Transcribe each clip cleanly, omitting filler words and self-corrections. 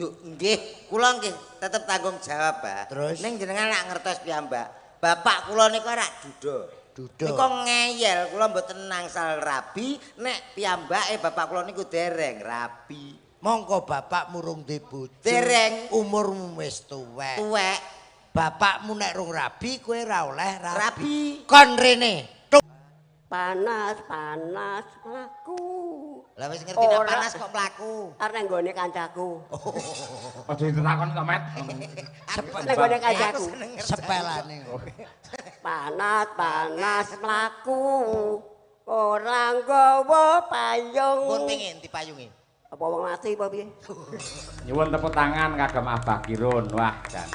Duh, nggih, kula nggih tetep tanggung jawab, Pak. Terus? Ning jenengan lak ngertos piyambak. Bapak kula niku rak duda. Duda. Nika ngeyel, kula mboten angsal rabi nek piyambake bapak kula niku dereng rabi. Mongko bapakmu rung duwe bojo. Dereng. Umurmu wis tuwek. Tuwek. Bapakmu nek rung rabi kowe ora oleh rabi. Rabi. Kon rene. Panas, panas mlaku. Lah wis ngerti nek Ora. panas kok mlaku. Arep nang nggone kancaku. Aja ditakon to, Met. Nang nggone kancaku. Aku seneng ngerti. Sepelane. Panas, panas mlaku. Ora nggawa payung. Pun pengin dipayungi. Apa wong mati apa piye? Nyuwun tepuk tangan kagem Abah Kirun. Wah, jan.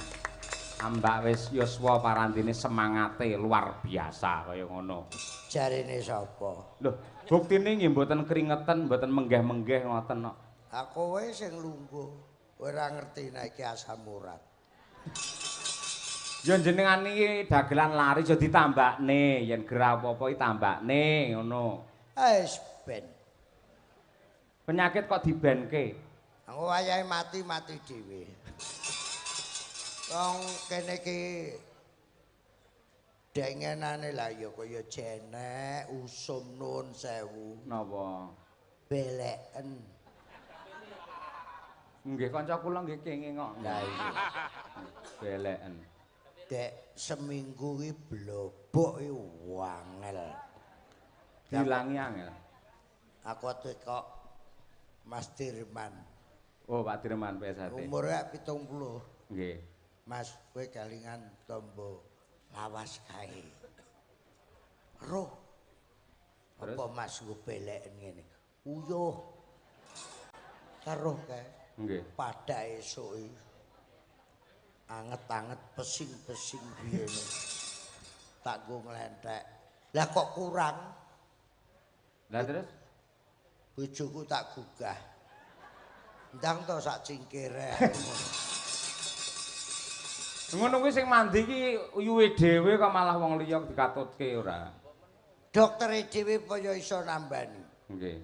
Ambak wis yuswa parandene semangate luar biasa kaya ngono. Jarene sapa? Lho, buktine nggih mboten kringeten, mboten menggeh-menggeh ngoten kok. Aku wae sing lungguh. Ora ngerti nek iki asam urat. Ya jenengan iki dagelan lari aja ditambakne, yen gerah apa-apa iki tambakne ngono. Wis ben. Penyakit kok dibenke. Aku wayahe mati-mati dhewe. Wong kene iki dengenane lah ya kaya jenek usum nuwun sewu. Napa? Beleken. Nggih kanca kula nggih kenging kok. Lah iya. Beleken. Dek seminggu iki blobok iki wangel. Dilangi angel. Aku kok Mas Dirman. Oh, Pak Dirman PSHT. Umure 70. Nggih. Mas, kowe kelingan tombo lawas kae. Roh. Terus? Apa Mas nggo beleken ngene? Uyuh. Karo kae. Nggih. Pada esuk iki. Anget-anget pesing-pesing biyen. Tak nggo nglenthek. Lah kok kurang? Lah terus? Bojoku tak gugah. Ndang to sak cingkire. Ngono kuwi sing mandi iki uyuhe dhewe kok malah wong liya dikatutke ora. Doktere dhewe apa ya iso nambani. Nggih.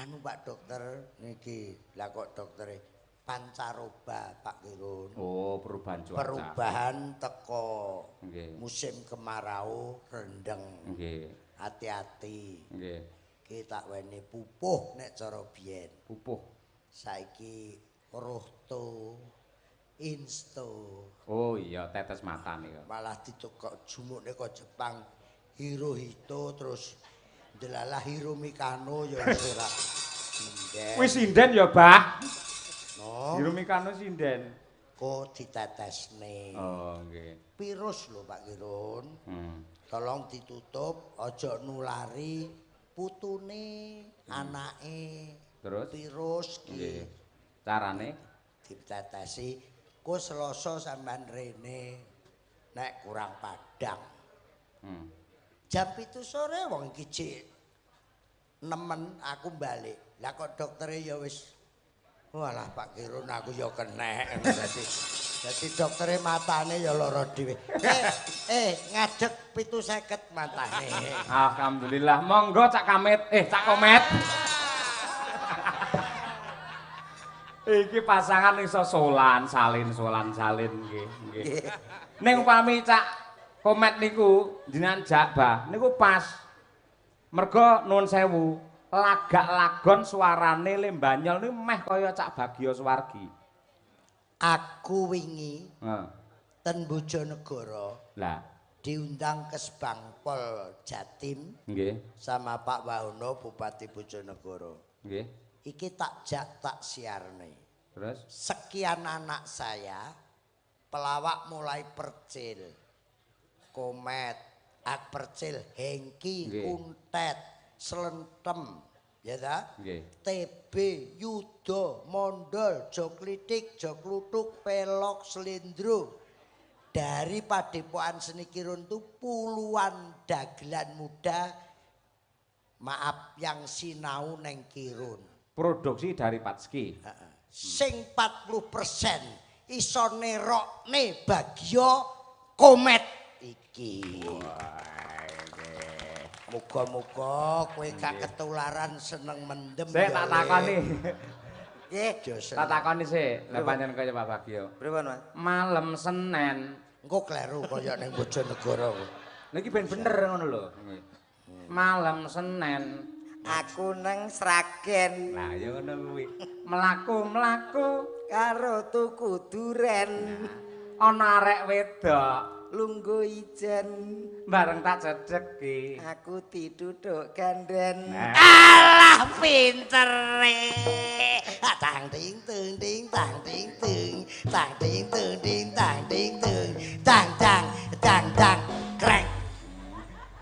Anu Pak Dokter niki, lah kok doktere pancaroba Pak Kirun. Oh, perubahan cuaca. Perubahan teko Nggih. musim kemarau rendeng. Nggih. Hati-hati. Nggih. Ki tak weni pupuh nek cara biyen. Pupuh. Saiki rohto insto. Oh iya, tetes mata nika. Malah ditukok jumukne kok Jepang Hirohito terus delalah Hiromikano ya wis ora. Sinden. Wis sinden ya, Bah. No, Hiromikano sinden. kok ditetesne. Oh, nggih. Virus lho Pak Kirun. Tolong ditutup, aja nulari putune, anake. Terus? Virus ki Nggih. Carane ditetesi. Ku Selasa sampean rene nek kurang padang. Jam 7 sore wong iki jek nemen aku balik. Lah kok doktere ya wis walah Pak Kirun aku ya kenek. Dadi doktere matane ya lara dhewe. Ngadeg 750 matane. Alhamdulillah. Monggo Cak Kamit, Cak Komet. Iki pasangan iso solan salin solan salin nggih nggih. Ning upami Cak Komet niku jenengan jak Bah niku pas. Mergo nuwun sewu, lagak lagon suarane Lembanyol niku meh kaya Cak Bagio Suwargi. Aku wingi Heeh. ten Bojonegoro. Lah, diundang ke Sebangpol Jatim nggih. sama Pak Wahono Bupati Bojonegoro. Nggih. Iki tak jak tak siarne. Terus sekian anak saya pelawak mulai Percil, Komet, Ak Percil, Hengki, nggih. Kuntet, Slentem, ya ta? Nggih. TB, Yudo, Mondol, Joklitik, Joklutuk, Pelok, Slendro. Dari Padepokan Seni Kirun itu puluhan dagelan muda, maaf yang sinau neng Kirun. Produksi dari Patski. Sing 40% iso nerokne Bagio Komet iki. Muga-muga kowe gak ketularan seneng mendem. Sik tak takoni. Nggih. Tak takoni sik, lha pancen kaya Pak Bagio. Pripun, Mas? Malam Senin. Engko kleru kaya ning Bojonegoro. Lha iki ben bener ngono lho. Malam Senin aku nang Sragen. Lah ya ngono kuwi. Mlaku-mlaku karo tuku duren. Ana arek wedok lungguh ijen bareng tak cedheki. Aku dituthuk ganden. Nah. Alah pintere. Tang ting tung ting tang ting tung tang ting tung ting tang ting tung tang tang tang tang krek.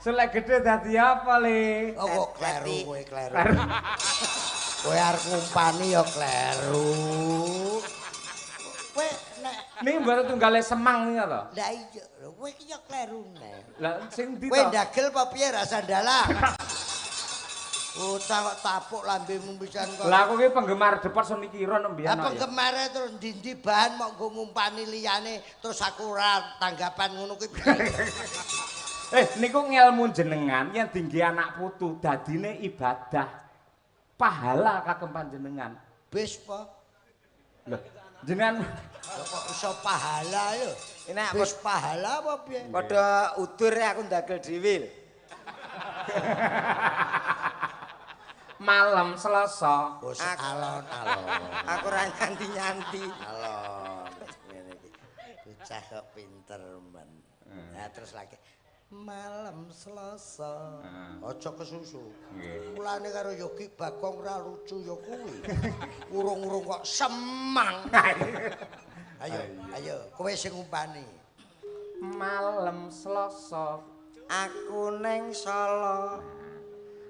Selek gede dadi apa, Le? Oh kok kleru kowe kleru. Kowe arep ngumpani ya kleru. Kowe nek niki mboten tunggale semang niku to? Lah iya, kowe iki ya kleru neh. Lah sing ndi to? Kowe ndagel apa piye rasa dalang? Bocah kok tapuk lambemu pisan kok. Lah aku ki penggemar Depot Semikiron mbiyen. Lah penggemare terus ndi-ndi bahan mok nggo ngumpani liyane terus aku ora tanggapan ngono kuwi. Niku ngelmu jenengan yen dingge anak putu dadine ibadah. Pahala kagem panjenengan. Bis po. Lho, jenengan kok iso pahala lho. Nek wis pahala apa piye? Padha udur aku ndagel dhewe. Malam Selasa. Wis alon-alon. Aku ora nyanti-nyanti. Alon. Ngene iki. Bocah kok pinter men. Nah terus lagi malam Selasa. Aja kesusu. Mulane karo Yogi Bagong ra lucu ya kuwi. Urung-urung kok semang. Ayo, ayo, kowe sing ngumpani. Malam Selasa aku neng Solo.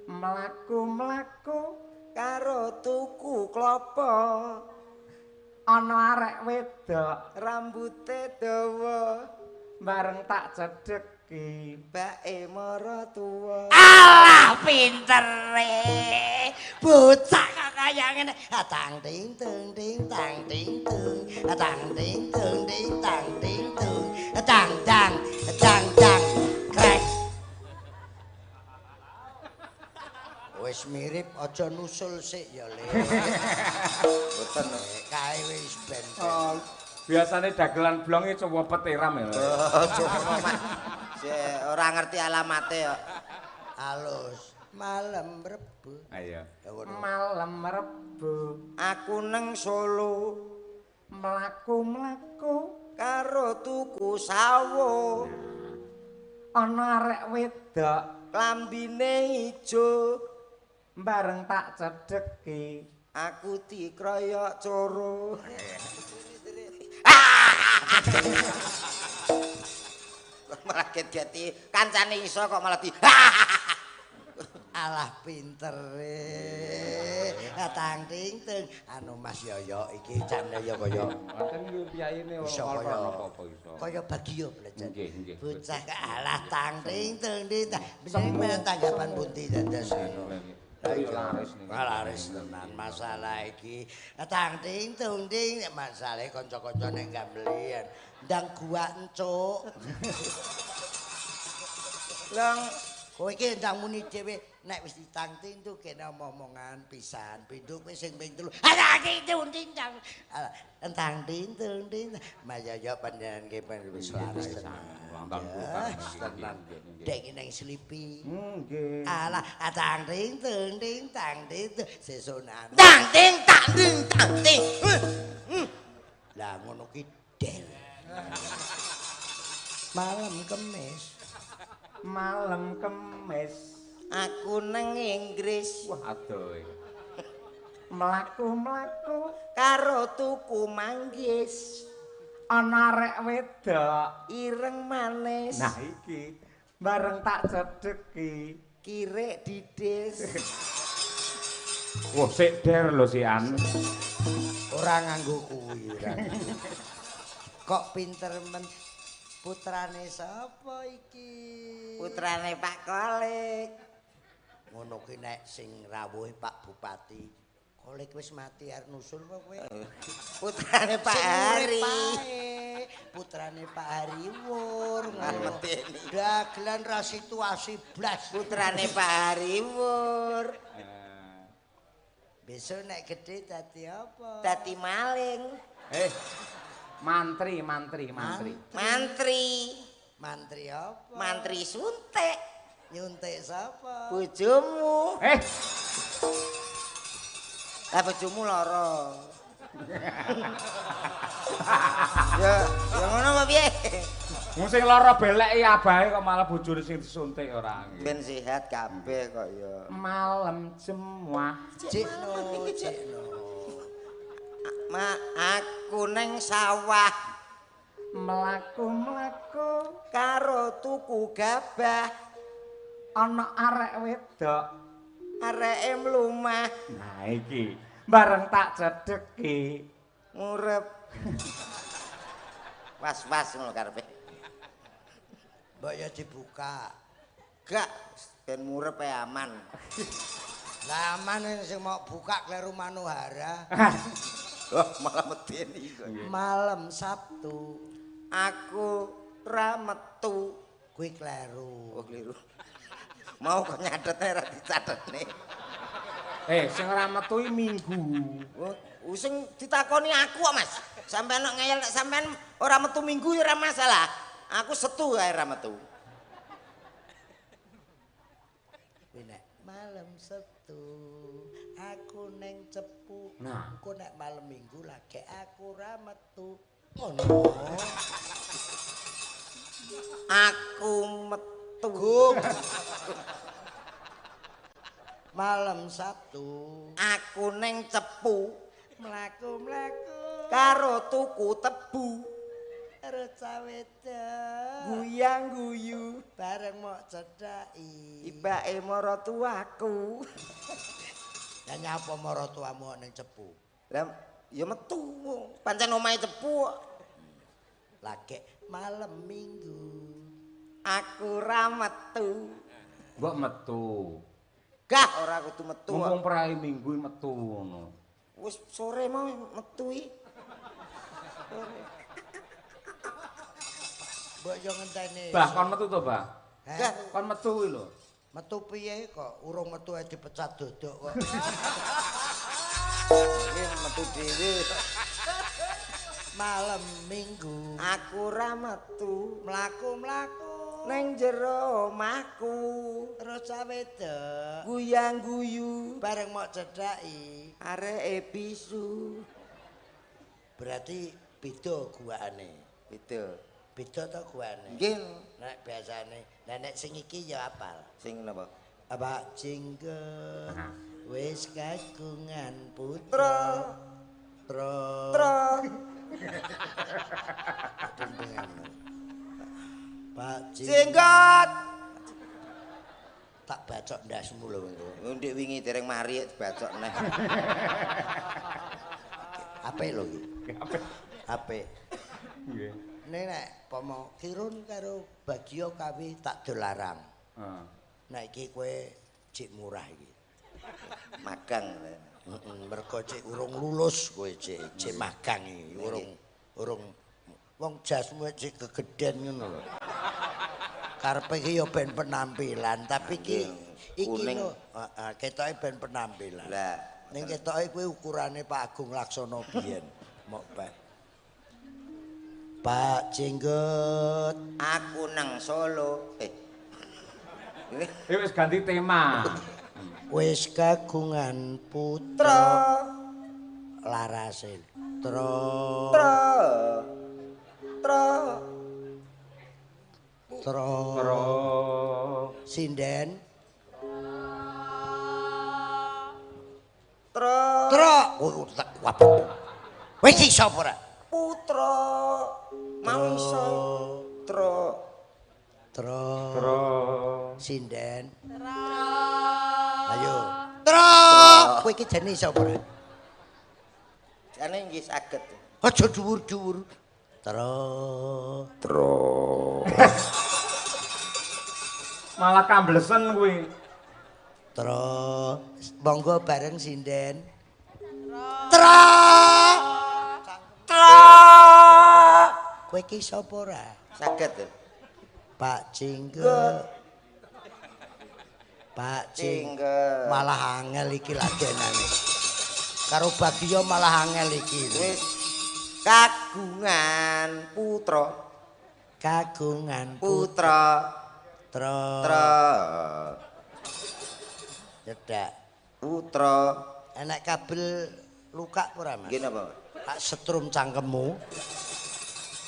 Mlaku-mlaku karo tuku klopo. Ana arek wedok rambute dawa bareng tak cedheki bae maratuwa. Alah pintere. Bocah kok kaya ngene. Tang ting tung ting tang ting tung. Tang ting tung ting tang ting tung. Tang tang tang tang krek. Wis mirip aja nusul sik ya, Le. Mboten kae wis ben. Oh, biasane dagelan blonge coba petiram ya. Sik ora ngerti alamate kok. Alus malam Rebo. Ayo. Malam Rebo aku neng Solo mlaku-mlaku karo tuku sawo. Ana arek wedok klambine ijo bareng tak cedheki aku dikroyok coro. Malah get-geti kancane iso kok malah di Alah pintere. Tang ting tung anu Mas Yoyo iki jane ya kaya ngoten iki piyayine wong apa-apa iso. Kaya Bagio belajar. Nggih, nggih. Bocah alah tang ting tung ting. Bener tanggapan pundi dados. Ayo laris niku. Laris tenan masalah iki. Tang ting tung ting masalahe kanca-kanca nek gambelian. Ndang gua encuk. Lang kowe iki ndang muni dhewe nek wis ditang ting tung kene omongan pisan pindho kowe sing ping 3. Alah ting tung ting tang. Tang ting tung ting. Mas Yoyo panjenengan ki wis laris tenan. Tenan. Dek nang slipi. Nggih. Alah tang ting tung ting tang ting sesuk nang. Tang ting tang ting tang ting. Lah ngono ki del. Malam Kemis. Malam Kemis aku nang Inggris. Wah adoh. Mlaku-mlaku karo tuku manggis. Ana arek wedok ireng manis. Nah iki bareng tak cedheki kirek didis. Wah sik der lho sian. Ora nganggo kuwi ora. Kok pinter men putrane sapa iki? Putrane Pak Kolik. Ngono ki nek sing rawuhe Pak Bupati. Kolik wis mati arep nusul apa kowe? Putrane Pak Hari. Putrane Pak Hari Wur. Dagelan ra situasi blas. Putrane Pak Hari Wur. Besok nek gedhe dadi apa? Dadi maling. Mantri. Mantri. Mantri apa? Mantri suntik. Nyuntik sapa? Bojomu. Lah bojomu lara. Ya, ya ngono apa piye? Wong sing lara beleki abahe kok malah bojone sing disuntik ora. Ben sehat kabeh kok ya. Malam jemuah. Cikno, cikno. Ma aku neng sawah mlaku-mlaku karo tuku gabah ana arek wedok areke mlumah. Nah iki bareng tak cedheki ngurep. Was-was ngono karepe. Mbok ya dibuka. Gak ben murep ae aman. Lah aman sing mau buka kleru Manohara. Oh, malah medeni kok. Malam Sabtu aku ra metu. Kuwi kleru. Oh, kleru. Mau kok nyatete ra dicatetne. Sing ora metu iki Minggu. Oh, sing ditakoni aku kok, Mas. Sampeyan kok ngeyel nek sampeyan ora metu Minggu ya ora masalah. Aku setu ae ra metu. Kuwi nek malam Sabtu aku neng Cepu. Nah, engko nek malam Minggu lagi aku ra metu. Ngono. Aku metu. Malam Sabtu aku neng Cepu mlaku-mlaku karo tuku tebu. Karo cawedok guyang-guyu bareng mok cedhaki ibake maratuwaku. Lah nyapa maratuwamu ning Cepu? Lah ya metu. Pancen omahe Cepu kok. Lagi malam Minggu aku ra metu. Mbok metu. Gah ora kudu metu. Mumpung prai Minggu metu ngono. Wis sore mau metu iki. Sore. Mbok yo ngenteni. Bah kon metu to, Bah? Heh, kon metu kuwi lho. Metu piye kok urung metu ae dipecat dodok kok. Iki metu dhewe. Malam Minggu aku ra metu, mlaku-mlaku neng jero omahku. Terus wedok guyang-guyu bareng mok cedhaki areke bisu. Berarti beda guakane. Beda. Beda to guakane? Nggih. Nek biasane, lah nek sing iki ya apal. Sing napa? Pak Jenggot wis kagungan putra. Tra. Pak Jenggot tak bacok ndasmu lho engko. Ndek wingi dereng mari dibacok neh. Apik lho iki. Apik. Apik. Nggih. Nek nek pomo Kirun karo Bagio kawi tak dolarang. Heeh. Nek iki kowe cik murah iki. Magang. Heeh, mergo cik urung lulus kowe cik, cik magang iki urung wong jasmu cik kegeden ngono lho. Karepe iki ya ben penampilan, tapi iki iki lho, heeh, ketoke ben penampilan. Lah, ning ketoke kuwi ukurane Pak Agung Laksono biyen. Mok Pak. Pak Jenggot, aku nang Solo. Wis ganti tema. Wis kagungan putra. Larase. Tra. Tra. Tra. Tra. Tra. Sinden. Tra. Tra. Wis iso ora? Putra. Mau iso. Tra. Tra. Tra. Sinden. Tra. Ayo. Tra. Kowe iki jane iso ora? Jane nggih saged. Aja dhuwur-dhuwur. Tra. Tra. Malah kamblesen kuwi. Tra. Monggo bareng sinden. Tra. Tra. Kowe iki sapa ora? Saged. Pak Jenggot. Pak Jenggot. Malah angel iki ladenane. Karo Bagio malah angel iki. Wis kagungan putra. Kagungan putra. Putra. Cedak. Putra. Enek kabel luka ora, Mas? Nggih napa? Tak setrum cangkemmu.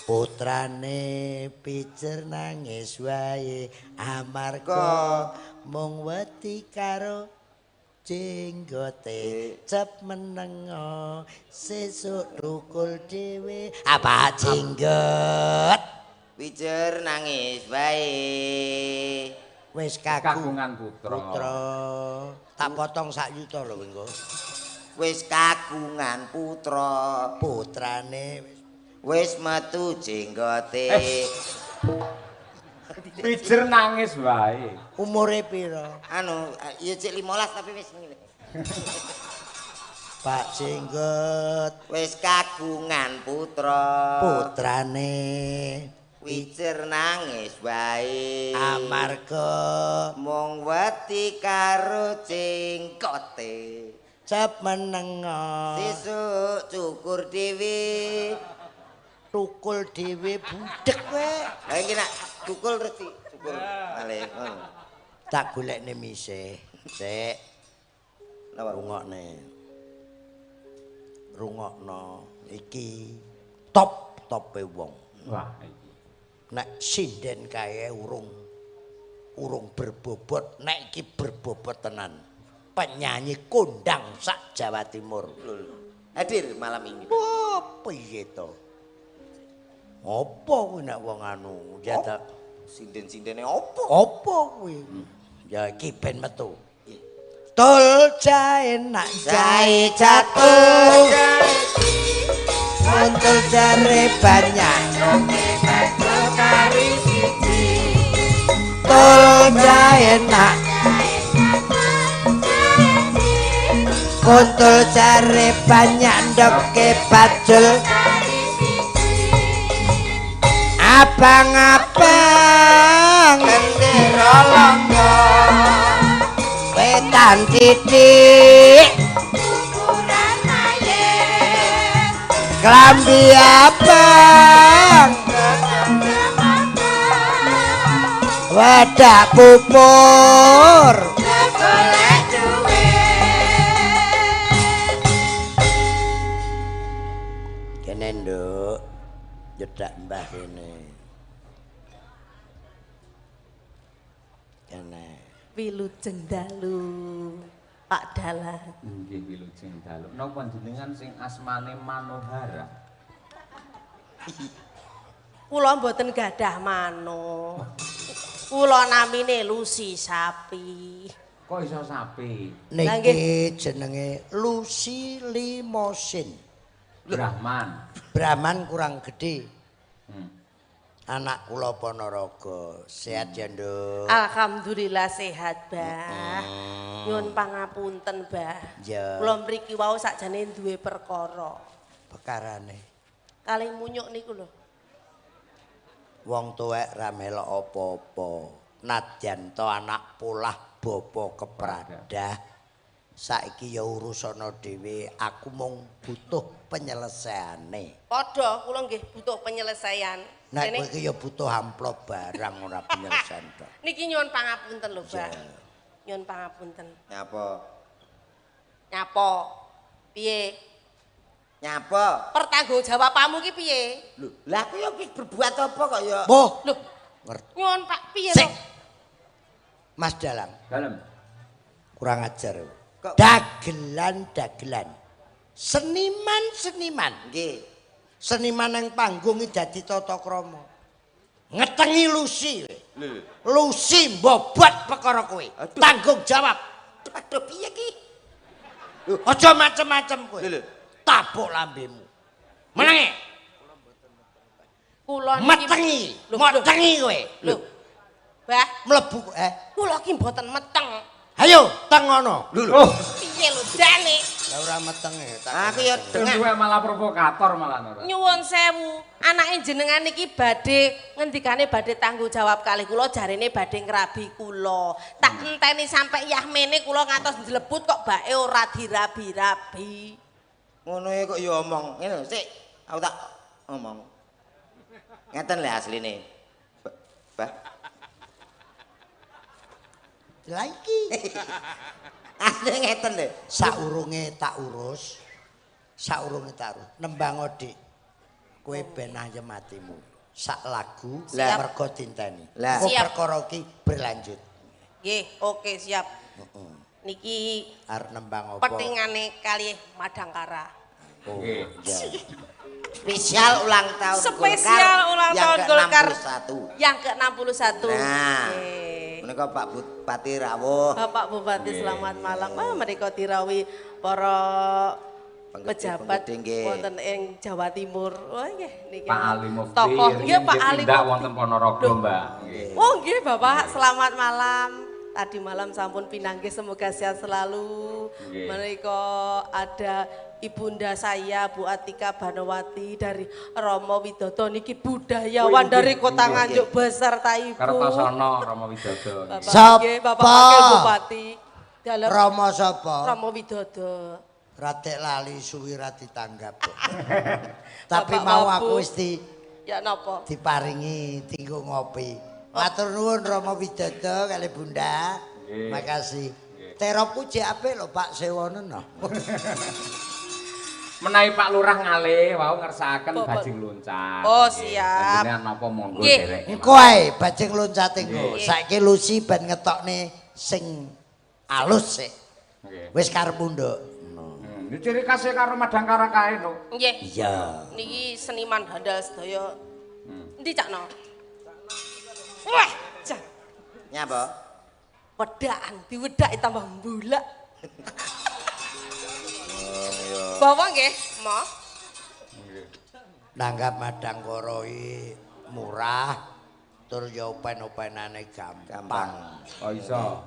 Putrane pijer nangis wae amarga mung wedi karo jenggote cep menengo sesuk tukul dhewe apa jenggot pijer nangis wae wis kagungan putra. Tak potong sak yuta lho engko. Wis kagungan putra. Putrane wis metu jenggote. Pijer nangis wae. Umure pira? Anu, ya cek 15 tapi wis ngene. Pak Jenggot wis kagungan putra. Putrane pijer nangis wae amarga mung wedi karo jenggote. Cep menengo sesuk cukur dhewe. Tukul dhewe budhek kowe. Lah iki nak tukul terus dicukur malih. Tak golekne mise. Sik. Napa? Rungokne. Rungokno iki top-tope wong. Wah iki. Nek sinden kae urung berbobot, nek iki berbobot tenan. Penyanyi kondang sak Jawa Timur. Hadir malam ini. Oh, piye to? Apa kuwi nek wong anu jata sinden-sindene apa? Apa kuwi? Ya iki ben metu. Tul jae nak jae jatuh. Kuntul jare banyak. Tul jae nak kuntul jare banyak ndoke bajul. Abang-abang gendera langga wetan titik ukuran mayit klambi abang wadah pupur golek duit. Kene nduk nyedak mbah kene. Kene. Wilujeng dalu Pak Dalang. Nggih wilujeng dalu. Napa jenengan sing asmane Manohara? Kula mboten gadah mano. Kula namine Lucy Sapi. Kok iso sapi? Niki jenenge Lucy Limosin. Brahman. Brahman kurang gede. Anak kula Ponorogo. Sehat ya, Nduk? Alhamdulillah sehat, Mbah. Nyuwun pangapunten, Mbah. Ya. Kula mriki wau sakjane duwe perkara. Perkarane. Kalih munyuk niku lho. Wong tuwek ra melok apa-apa. Nadyan to anak polah bapa kepradah. Saiki ya urusana dhewe, aku mung butuh penyelesaiane. Padha kula nggih butuh penyelesaian. Nek kowe iki ya butuh amplop barang ora penyelesaian tok. Niki nyuwun pangapunten lho, Mbak. Nyuwun pangapunten. Nyapa? Nyapa? Piye? Nyapa? Pertanggungjawabanmu ki piye? Lho, lah aku ya wis berbuat apa kok ya? Boh, lho. Ngerti. Nyuwun Pak, piye to? Mas Dalang. Dalem. Kurang ajar. Dagelan-dagelan. Seniman-seniman. Nggih. Seniman yang panggung iki dadi tata krama. Ngetengi Lucy. Lucy mbobot perkara kowe. Tanggung jawab. Aduh piye iki? Aja macem-macem kowe. Lho. Tabuk lambemu. Menenge. Kula niki metengi, metengi kowe. Lho. Mbah, mlebu kula ki mboten meteng. Ayo, teng ngono. Lho lho. Piye lho jane? Lah ora metenge. Aku ya dengak. Duwe malah provokator malah ora. Nyuwun sewu, anake jenengan niki badhe ngendikane badhe tanggung jawab kalih kula jarene badhe ngrabi kula. Tak enteni sampe yahmene kula ngantos njlebut kok bae ora dirabi-rabi. Ngono e kok ya omong. Ngene sik, aku tak omong. Ngeten lho asline. Bah. Lah iki asline ngeten lho. Saurunge tak urus. Saurunge tak urus. Nembang Dik. Kowe ben ayem atimu. Sak lagu mergo dinteni. Lah. Engko perkara iki berlanjut. Nggih, oke siap. Heeh. Niki arep nembang apa? Petingane kalih Madangkara. Oh, iya. Spesial ulang tahun Spesial ulang tahun Golkar yang ke-61. Yang ke-61. Nah. Menika Pak Bupati rawuh. Bapak Bupati selamat malam. Ah menika dirawuhi para pejabat wonten ing Jawa Timur. Oh nggih niki. Pak Ali Mufti. Tokoh nggih Pak Ali Mufti wonten Ponorogo, Mbak. Nggih. Oh nggih Bapak, selamat malam. Tadi malam sampun pinanggih, semoga sehat selalu. Menika ada ibunda saya Bu Atika Banowati dari Romo Widodo niki budayawan dari Kota Nganjuk beserta ibu. Kertosono Romo Widodo. Bapak nggih, Bapak Wakil Bupati. Dalem Romo sapa? Romo Widodo. Ratek lali suwi ra ditanggap. Tapi mau aku wis di ya napa? Diparingi tinggo ngopi. Matur nuwun Romo Widodo kali Bunda. Makasih. Teropku jek apik lho Pak Sewono no. Menawi Pak Lurah ngalih wau ngersakaken bajing loncat. Oh siap. Jenengan napa monggo derek. Engko ae bajing loncate engko. Saiki Lucy ben ngetokne sing alus sik. Wis karep nduk. Ini ciri khasnya karo Madangkara kae no. Nggih. Iya. Niki seniman handal sedaya. Endi Cakno? Wah, jan. Nyapa? Wedakan, diwedaki tambah mbulak. Oh iya. Bawa nggih, Ma. Nggih. Nanggap Madangkara iki murah, tur ya open-openane gampang. Oh iso.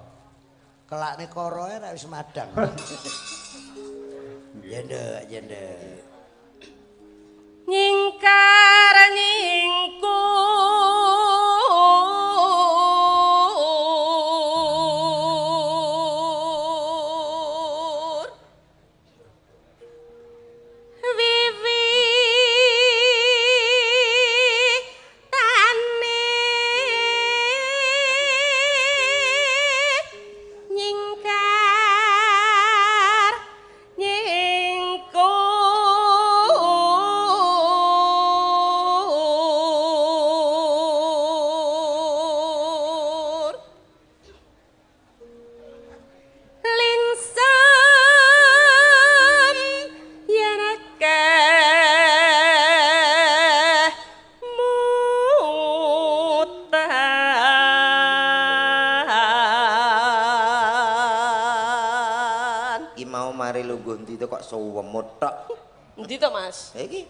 Kelakne koroe nek wis madang. Ya nduk, ya nduk. Nyingkar nyingkur wiwi tane nyingkar nyingkur linsam yen akeh mutan. Iki mau mari lungguh ndi to kok suwemut tok. Endi to, Mas? Lah iki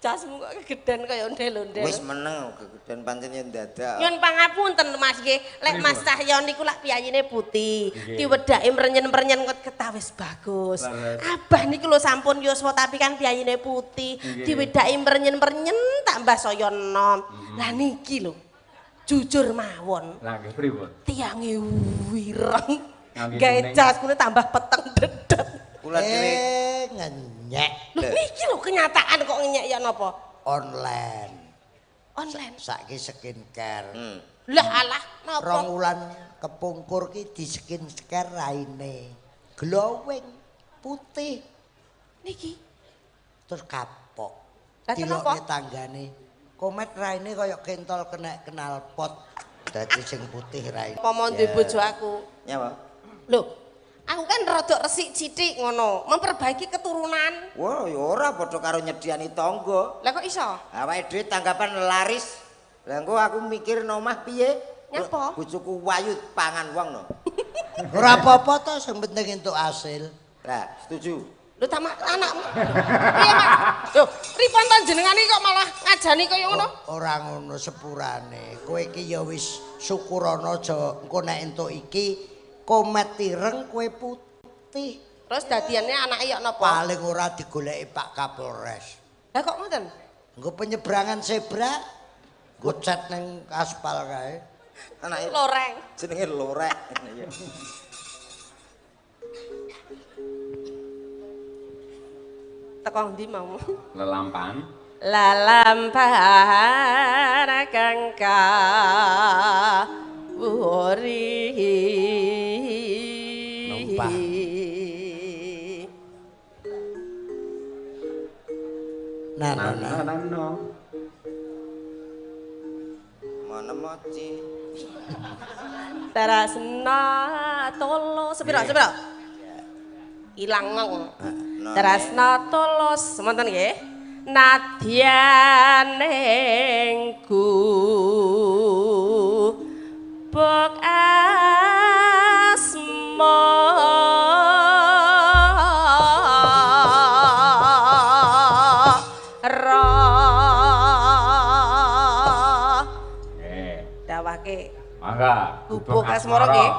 Jasmu kok kegeden kaya ondel-ondel. wis meneng kegeden pancen yen dadak. Nyun pangapunten Mas nggih, lek Mas Cahyo niku lak piyayine putih, diwedaki mrenyen-mrenyen kok ketawis bagus. Abah niku lho sampun yuswa tapi kan piyayine putih, diwedaki mrenyen-mrenyen tambah saya enom. Lah niki lho. Jujur mawon. Lah nggih pripun? Tiange wireng. Gawe jas kuwi tambah peteng dedet. Kula dhewe ngenyek. Lho niki lho kenyataan kok ngenyek ya napa? Online. Online. Saiki skincare. Lah alah napa? Rong wulan kepungkur ki di skincare raine. Glowing putih. Niki. Terus kapok. Lah Dilokne tanggane. Komet raine kaya kentol kena knalpot. Dadi sing putih raine. Apa mau duwe bojo aku? Nyapa? Lho, aku kan rodok resik sithik ngono, memperbaiki keturunan. Wah, ya ora padha karo nyediani tangga. Lah kok iso? Awake dhewe tanggapan laris. Lah engko aku mikir nomah piye? Nyapa? Bojoku wayu pangan wong no. Ora apa-apa to, sing penting entuk hasil. Lah, setuju. Lho ta anakmu. Piye, Mas? Lho, pripun to jenengane kok malah ngajani kaya ngono? Ora ngono sepurane. Kowe iki ya wis syukurana aja engko nek entuk iki komet ireng kowe putih. Terus dadiane anake ya napa? Paling ora digoleki Pak Kapolres. Lah kok ngoten? Nggo penyeberangan zebra, nggo cat ning aspal kae. Anake loreng. Jenenge lorek. Iya. Teko ndi mau? Lelampan. Lalampahan kang kawuri. Numpah. Nah, nah, nah. Nano. Mana moci? Tarasna tolo sepiro sepiro? Ilang ngong. Tarasna tolos semonten nggih. Nadyan ing gubuk asmara. Nggih. Dawake. Mangga, Gubuk Asmara nggih.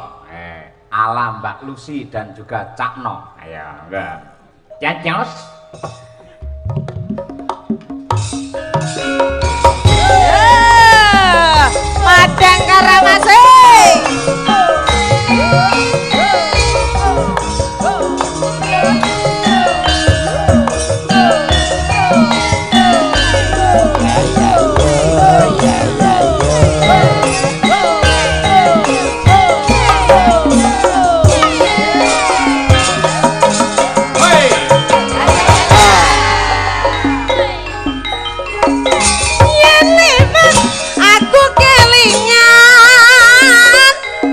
Ala Mbak Lucy dan juga Cak No. Ayo, mangga. Cacos. Madang karamase. Yen liman aku kelingan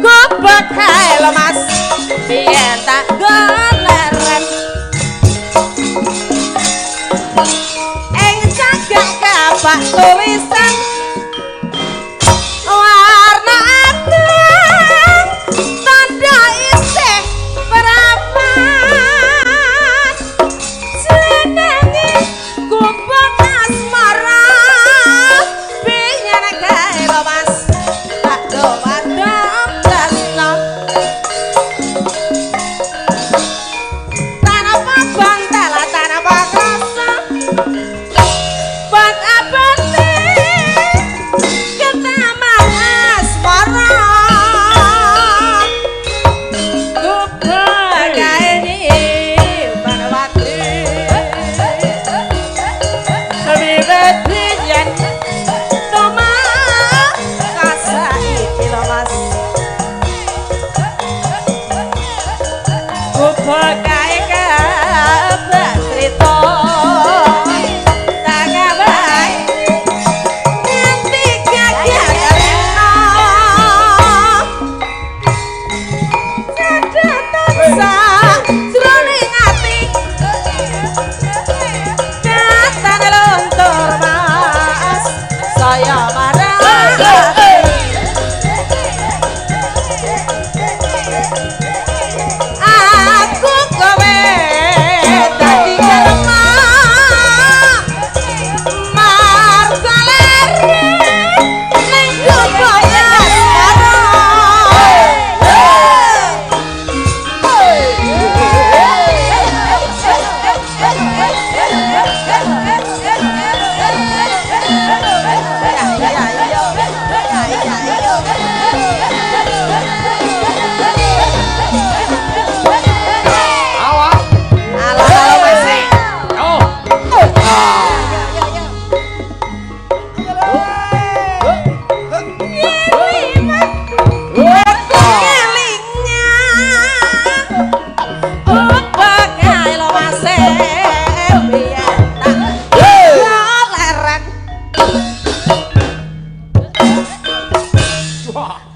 gobok kae lho Mas. Biyen tak goleren ing cagak kapak tulisan warna abang tanda isih perawan jenenge gubuk asmara biyen kae lho Mas tak dowadom tresno tanpa bantal tanpa krasa buat abate ketaman asmara gubuk kae Banwati wiwit biyen tomah kasaiki lho Mas gubuk kae kabar crita tak kabae nganti gagal rena cadatan sak jroning ati datan luntur Mas saya marah. Aku kowe dadi kelemah marga lere ning gubuk asmara. Awas. Alah Mas. Oh. Aku kelingan gubuk kae lho Mas biyen tak goleren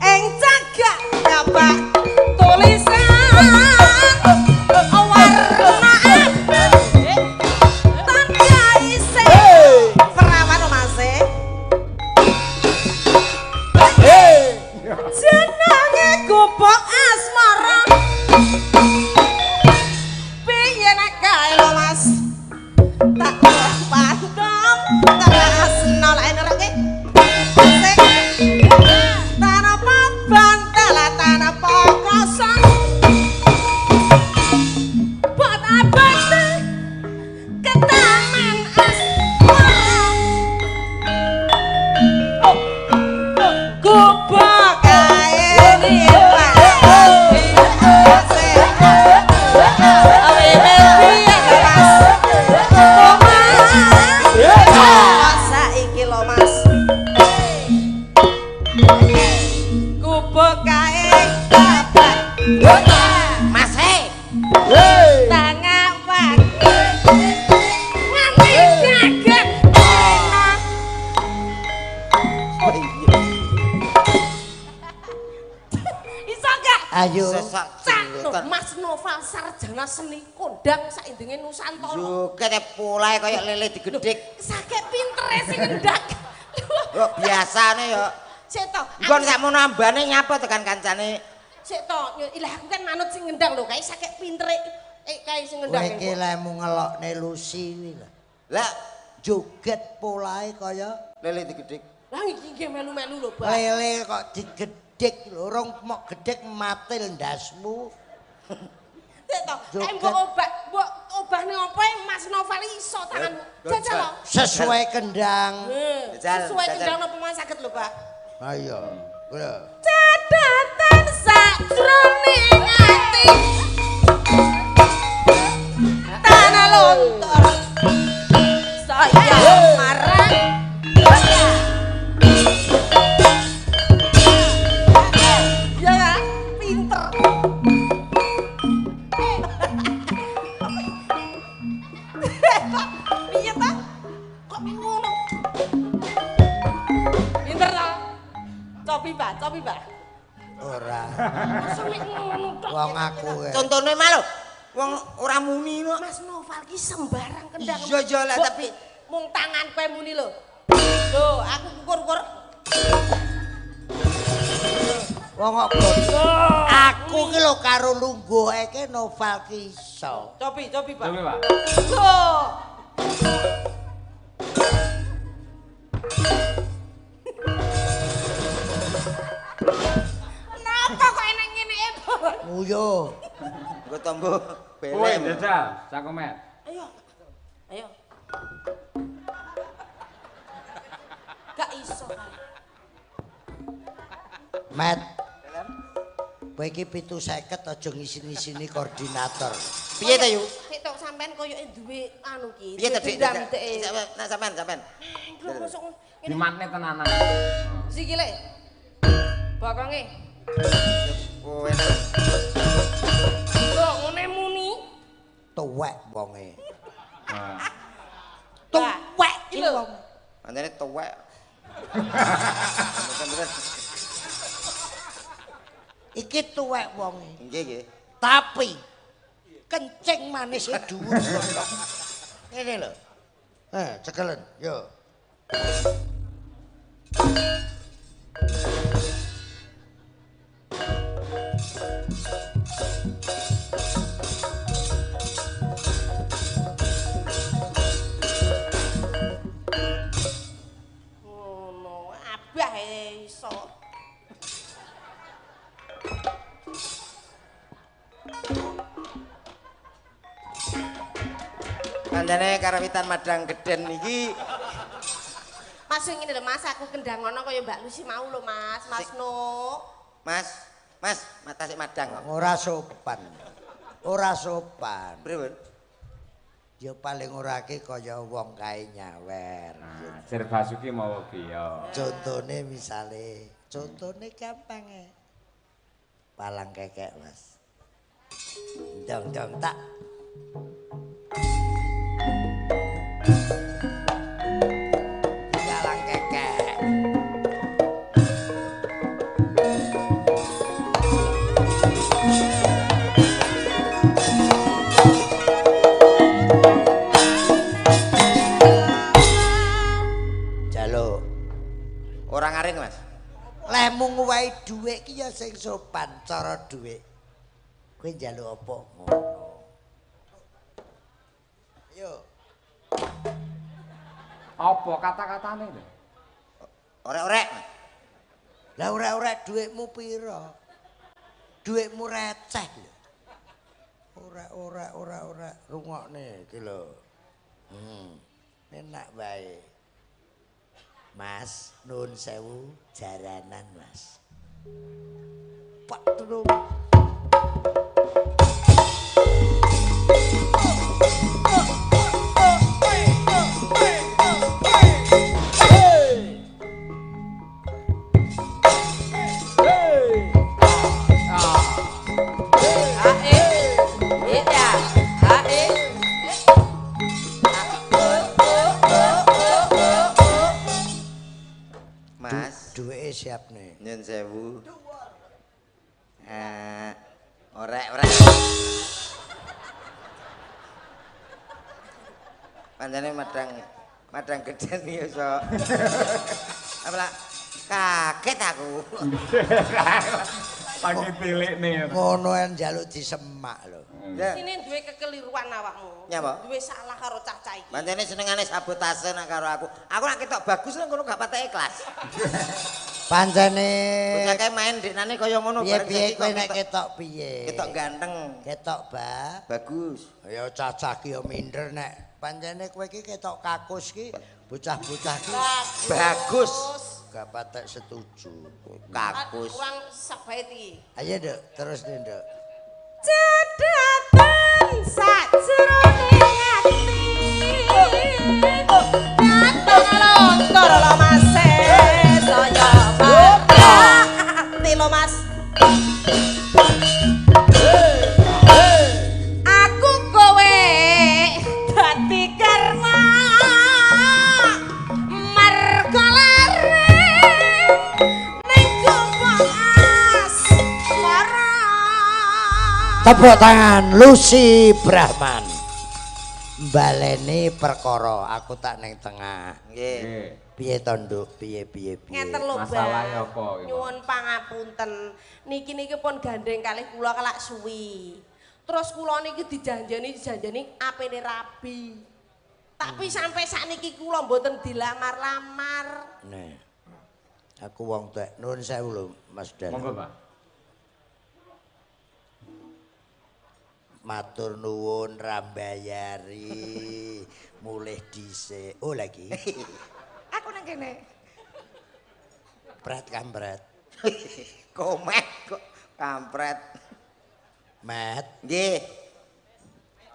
ing cagak kapak tulisan warna abang tanda isih perawan lho Mas jenenge gubuk asmara piye nek kae lho Mas tak pandom tresno lek nereke sing tanpa bantal tanpa krasa buat abate ketaman asmara gubuk kae Ayo. Cak Mas Noval sarjana seni kondang saindenge Nusantara. Joget polahe kaya lele digedhik. Saking pintere sing ngendak. Kok biasane ya. Sik to. Nggon sakmono ambane nyapa tekan kancane. Sik to, ilah aku kan manut sing ngendang lho, kae saking pintere kae sing ngendang. Kowe iki lemu ngelokne Lucy kuwi lho. Lah joget polahe kaya lele digedhik. Lah iki nggih melu-melu lho, Pak. Lele kok digedhik lho, rong mok gedhek matil ndasmu. Sik to, kae mbok obah, mbok obahne opo Mas Noval iso tanganmu. Jajal lho. Sesuai kendang. Sesuai kendang napa Mas saged lho, Pak? Ayo, lho. Cadatan sakjroning ati. Tanah lontor. Saya marang. Ya, pinter. Piye ta? Kok ngono? Pinter ta? Cobi, Pak, cobi, Pak. Ora. Wong aku. Contone mah lho. Wong ora muni kok. Mas Noval ki sembarang kendang. Iya iya lah tapi mung tangan kowe muni lho. Lho, aku kukur-kukur. Wong kok aku ki lho karo lungguhe ki Noval ki iso. Cobi, cobi, Pak. Cobi, Pak. Lho. Napa kok enak ngene e, Bon? Nguyo. Nggo tombo belem. Kowe jajal, sakomet. Ayo. Ayo. Gak iso. Met. Kowe iki 750 aja ngisin-isini koordinator. Piye ta, Yu? Sik tok sampean koyoke duwe anu ki. Piye ta, Dik? Nek sampean, sampean. Dimatne tenanan. Sikile. Bokonge. Kowe lho, ngene muni. Tuwek wonge. Tuwek iki lho. Pancene tuwek. Mboten-mboten. Iki tuwek wonge. Nggih, nggih. Tapi kencing manis e dhuwur kok. Ngene lho. Cekelen, yo. Ngono, abah iso. Kandhane karawitan Madang Geden iki. Mas ngene lho Mas, aku kendang ngono kaya Mbak Lucy mau lho Mas, Mas No. Mas, Mas, mata sik madang kok. Ora sopan. Ora sopan. Pripun? Ya paling ora ki kaya wong kae nyawer. Nah, Sir Basuki mawa biya. Contone misale, contone gampang e. Palang kekek, Mas. Dong-dong tak. Palang kekek. Jaluk. Ora ngaring, Mas. Lemu nguwehi dhuwit ki ya sing sopan cara dhuwit. Kowe njaluk apa ngono. Ayo. Apa kata-katane lho? Orek-orek. Lah orek-orek dhuwitmu pira? Dhuwitmu receh lho. Ora ora ora rungokne iki lho. Enak wae. Mas, nuwun sewu jaranan, Mas. Pak Truk. Mas, duweke siap nih. Nyun sewu. Orek, orek. Pancene madang gedhen iki iso. Apa lah? Kaget aku. Lagi tilikne. Ngono en njaluk disemak lho. Sini duwe kekeliruan awakmu. Nyapa? Duwe salah karo cah-cah iki. Pancene senengane sabotase nek karo aku. Aku nek ketok bagus nang kono gak patek ikhlas. Pancene bocah kae main deknane kaya ngono bareng piye kowe nek ketok piye? Ketok ganteng. Ketok ba bagus. Ya cacah ki ya minder nek pancene kowe iki ketok kakus ki bocah-bocah ki bagus. Gak patek setuju. Kakus. Kurang sak bait iki. Ayo Nduk, terus nih Nduk. Cedhatan sajroning ati. Dateng lontor lho Mas saya ati lho Mas. Aku kowe dadi karma marga lare ning gobong asmara. Tepuk tangan Lucy Brahman. Baleni perkara aku tak ning tengah. Nggih. Piye to Nduk? Piye piye piye? Ngeten lho, Masalahe apa iki? Nyuwun pangapunten. Niki niki pun gandeng kalih kula kelak suwi. Terus kula niki dijanjeni apene rabi. Tapi sampai sakniki kula mboten dilamar-lamar. Nih. Aku wong tuwek. Nuwun sewu lho Mas Dan. Monggo, Pak. Matur nuwun rambayari mulih dhisik. Oh lagi. Aku nang kene. Pret kampret. Komet kok kampret. Met. Nggih.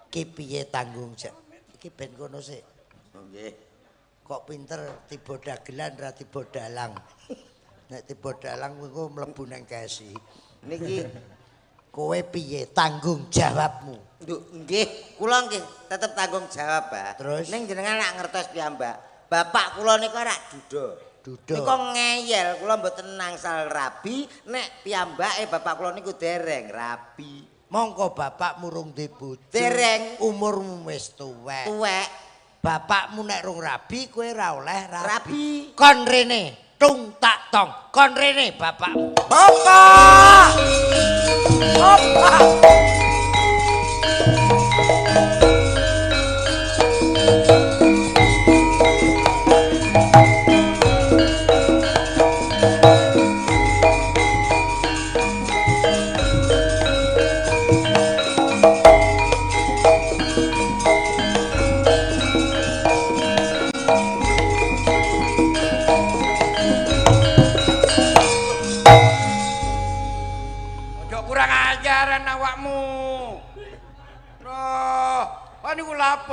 Ki piye tanggung jawab? Iki ben kono sik. Nggih. Kok pinter tiba dagelan ra tiba dalang. Nek tiba dalang engko mlebu nang kesi. Niki kowe piye tanggung jawabmu? Nduk, nggih, kula nggih tetep tanggung jawab, Pak. Terus ning jenengan lak ngertos piyambak. Bapak kula niku rak duda. Duda. Niku ngeyel, kula mboten angsal rabi nek piyambake bapak kula niku dereng rabi. Mongko bapakmu rung duwe bojo. Dereng. Umurmu wis tuwek. Tuwek. Bapakmu nek rung rabi kowe ora oleh rabi. Kon rene, tung tak tong. Kon rene bapakmu. Bapak. Bapak.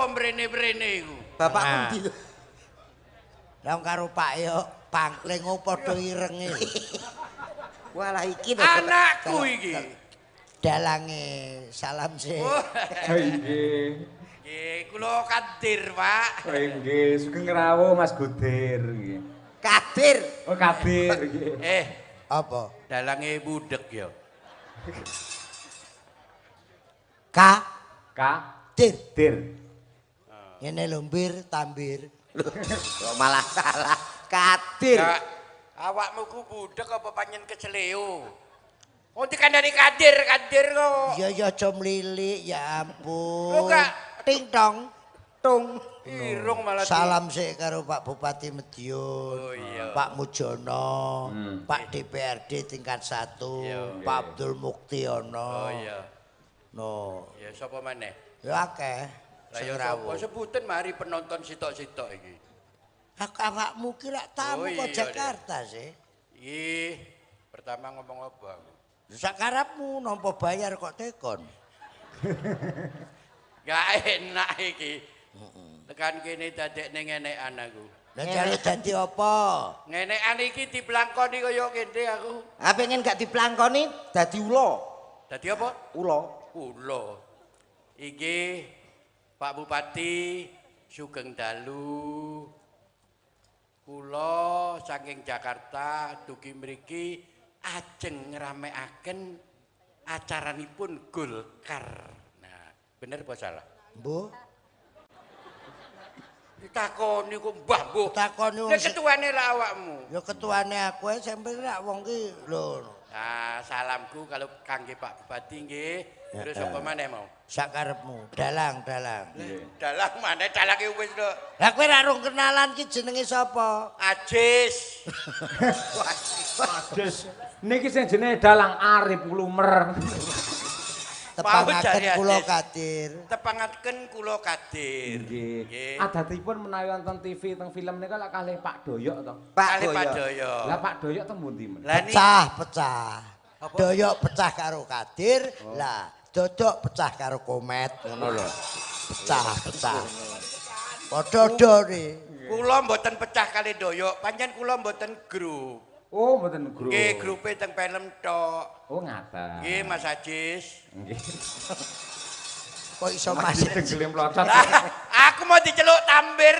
Mrene-mrene iku. Bapakku ndi lho? Lah karo Pak yo pangkling padha irenge. Walah iki lho. Anakku iki. Dalange salam sih. Nggih. Nggih, kula Kadir, Pak. Oh nggih, sugeng rawuh Mas Gudir nggih. Kadir. Oh Kadir nggih. Eh, apa? Dalange budhek ya. K K Dir. Dir. Ngene lho mbir tambir. Kok malah salah. Kadir. Ya, awakmu ku budhek apa panjen keceleo? Wong dikandani Kadir, Kadir kok. Ya ya aja mlilik ya ampun. Lho gak ting tong tung. Irung malah. Salam sik karo Pak Bupati Madiun, oh, iya. Pak Mujono, Pak DPRD tingkat 1, iya, Pak Abdul Muktiono. Oh iya. No. Ya sapa maneh? Ya akeh. Lah ya sapa sebutan mari penonton sitok-sitok iki. Aku awakmu ki lak tamu oh, kok iya, Jakarta sih. Ih, pertama ngomong apa aku? Sakarepmu nampa bayar kok tekon. Gak enak iki. Tekan kene dadekne ngenekan aku. Lah jare dadi apa? Ngenekan iki diblangkoni kaya kene aku. Ah pengen gak diblangkoni dadi ula. Dadi apa? Ula. Ula. Iki Pak Bupati sugeng dalu. Kula saking Jakarta dugi mriki ajeng ngramekaken Acaranipun Golkar. Nah, bener apa salah? Mbuh. Ditakoni kok mbah mbuh. Takoni wong Lah ketuane lah awakmu. Ya ketuane aku ae sing penting rak wong ki lho. Nah, salamku kalau kangge Pak Bupati nggih. Terus apa maneh mau? Sak karepmu, dalang, dalang. Dalang maneh dalange wis lho. Lah kowe ra rung kenalan ki jenenge sapa? Ajis. Ajis. Niki sing jenenge dalang Arif Lumer. Tepangaken kula Kadir. Tepangaken kula Kadir. Nggih. Adatipun menawi wonten TV teng film nika lak kalih Pak Doyok to. Pak Doyok. Lah Pak Doyok teng pundi men? Pecah, pecah. Doyok pecah karo Kadir, lah Dodok pecah karo Komet ngono lho. Pecah, pecah. Padha-padha. Kula mboten pecah kali Doyok, pancen kula mboten grup. Oh, mboten grup. Nggih, grupe teng film tok. Oh, ngaten. Nggih, Mas Ajis. Nggih. Kok iso Mas dengkele mlocot. Aku mau diceluk tambir.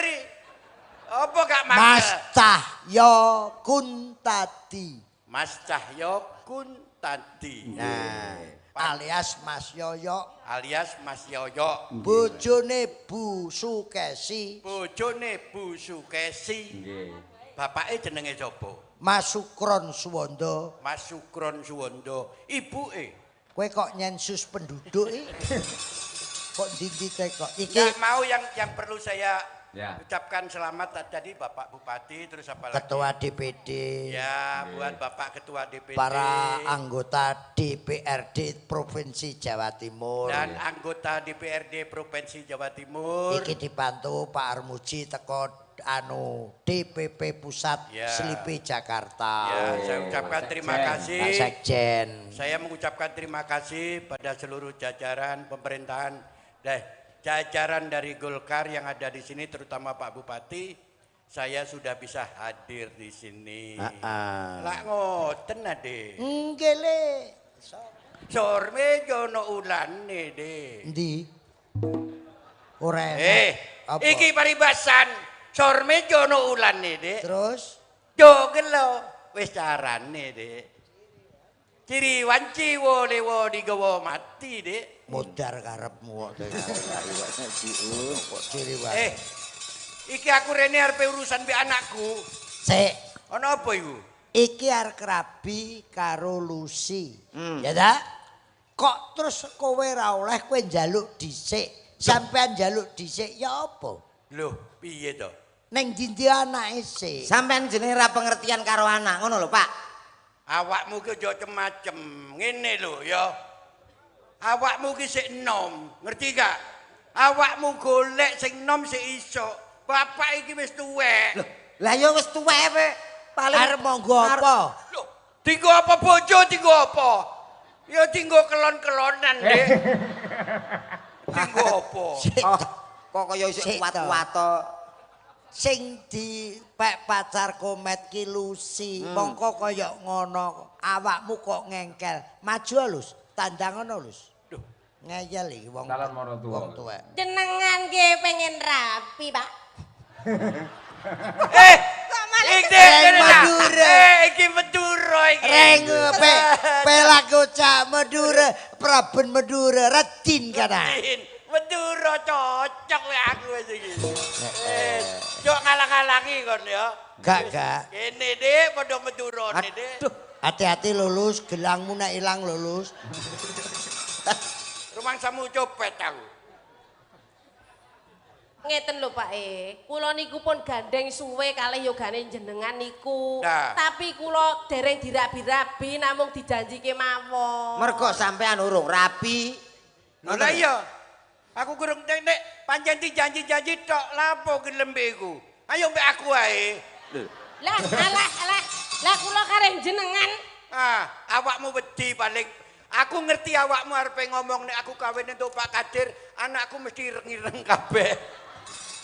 Apa gak mangkel? Mas Cahyo Kuntadi. Mas Cahyo Kuntadi. Nah, alias Mas Yoyo. Alias Mas Yoyo. Bojone Bu Sukesi. Bojone Bu Sukesi. Nggih. Bapake jenenge sapa? Mas Sukron Suwondo. Mas Sukron Suwondo. Ibuke. Kowe kok nyensus penduduk iki? Kok ndi-ndi kok? Iki ya, mau yang perlu saya ucapkan selamat tadi Bapak Bupati, terus apa lagi? Ketua DPD. Ya, buat Bapak Ketua DPD. Para anggota DPRD Provinsi Jawa Timur. Dan anggota DPRD Provinsi Jawa Timur. Iki dibantu Pak Armuji teko anu DPP Pusat Slipi Jakarta. Ya, saya ucapkan terima kasih. Pak Sekjen. Saya mengucapkan terima kasih pada seluruh jajaran pemerintahan, jajaran dari Golkar yang ada di sini, terutama Pak Bupati. Saya sudah bisa hadir di sini. Lah ngoten ade. Nggih le. Sorme jono ulane de. Endi? Ora enak. Iki paribasan. Sorme jono ulane, Dik. Terus jo gelo wis carane, Dik. Ciri wanci wo lewo digawa mati, Dik. Modar karepmu kok. Ciri wanci. Iki aku rene arepe urusan mbek anakku. Sik. Ana apa iku? Iki arep rabi karo Lucy. Ya ta? Kok terus kowe ra oleh kowe njaluk dhisik. Sampean njaluk dhisik ya apa? Loh, piye to? Neng dindi anake sik. Sampean jenenge ra pengertian karo anak ngono lho, Pak. Awakmu ki aja macem-macem. Ngene lho ya. Awakmu ki sik enom, ngerti gak? Awakmu golek sing enom sik iso. Bapak iki wis tuwek. Loh, lah ya wis tuwek kowe. Paling arep monggo apa? Loh, dinggo apa bojo, dinggo apa? Ya dinggo kelon-kelonan, Dik. Dinggo apa? Kok kaya isih kuat-kuat to. Sing dipek pacar Komet ki Lucy, mongko kaya ngono, awakmu kok ngengkel. Maju Lus, tandang ngono Lus. Duh, ngeyel iki wong. Wong tuwek. Jenengan nggih pengen rapi, Pak. Iki Madura. Iki Madura iki. Reng pelaku cak Madura, Praben Madura, Radin kana. Madura cocok lek aku wis iki. Yo ngalang-alangi kon ya. Gak, gak. Kene Dik padha Madurane Dik. Aduh, hati-hati lulus, gelangmu nek ilang lulus. Rumangsamu copet aku. Ngeten lho Pak E, kula niku pun gandeng suwe kalih yogane jenengan niku. Nah. Tapi kula dereng dirabi-rabi namung dijanjike mawon. Mergo sampean urung rabi. Lho lah iya. Aku kurang nek pancen dijanji-janji tok lapo gelem iku. Ayo mbek aku ae. Lah alah alah. Lah kula kareh jenengan. Ah, awakmu wedi paling. Aku ngerti awakmu arepe ngomong nek aku kawin entuk Pak Kadir, anakku mesti ireng-ireng kabeh.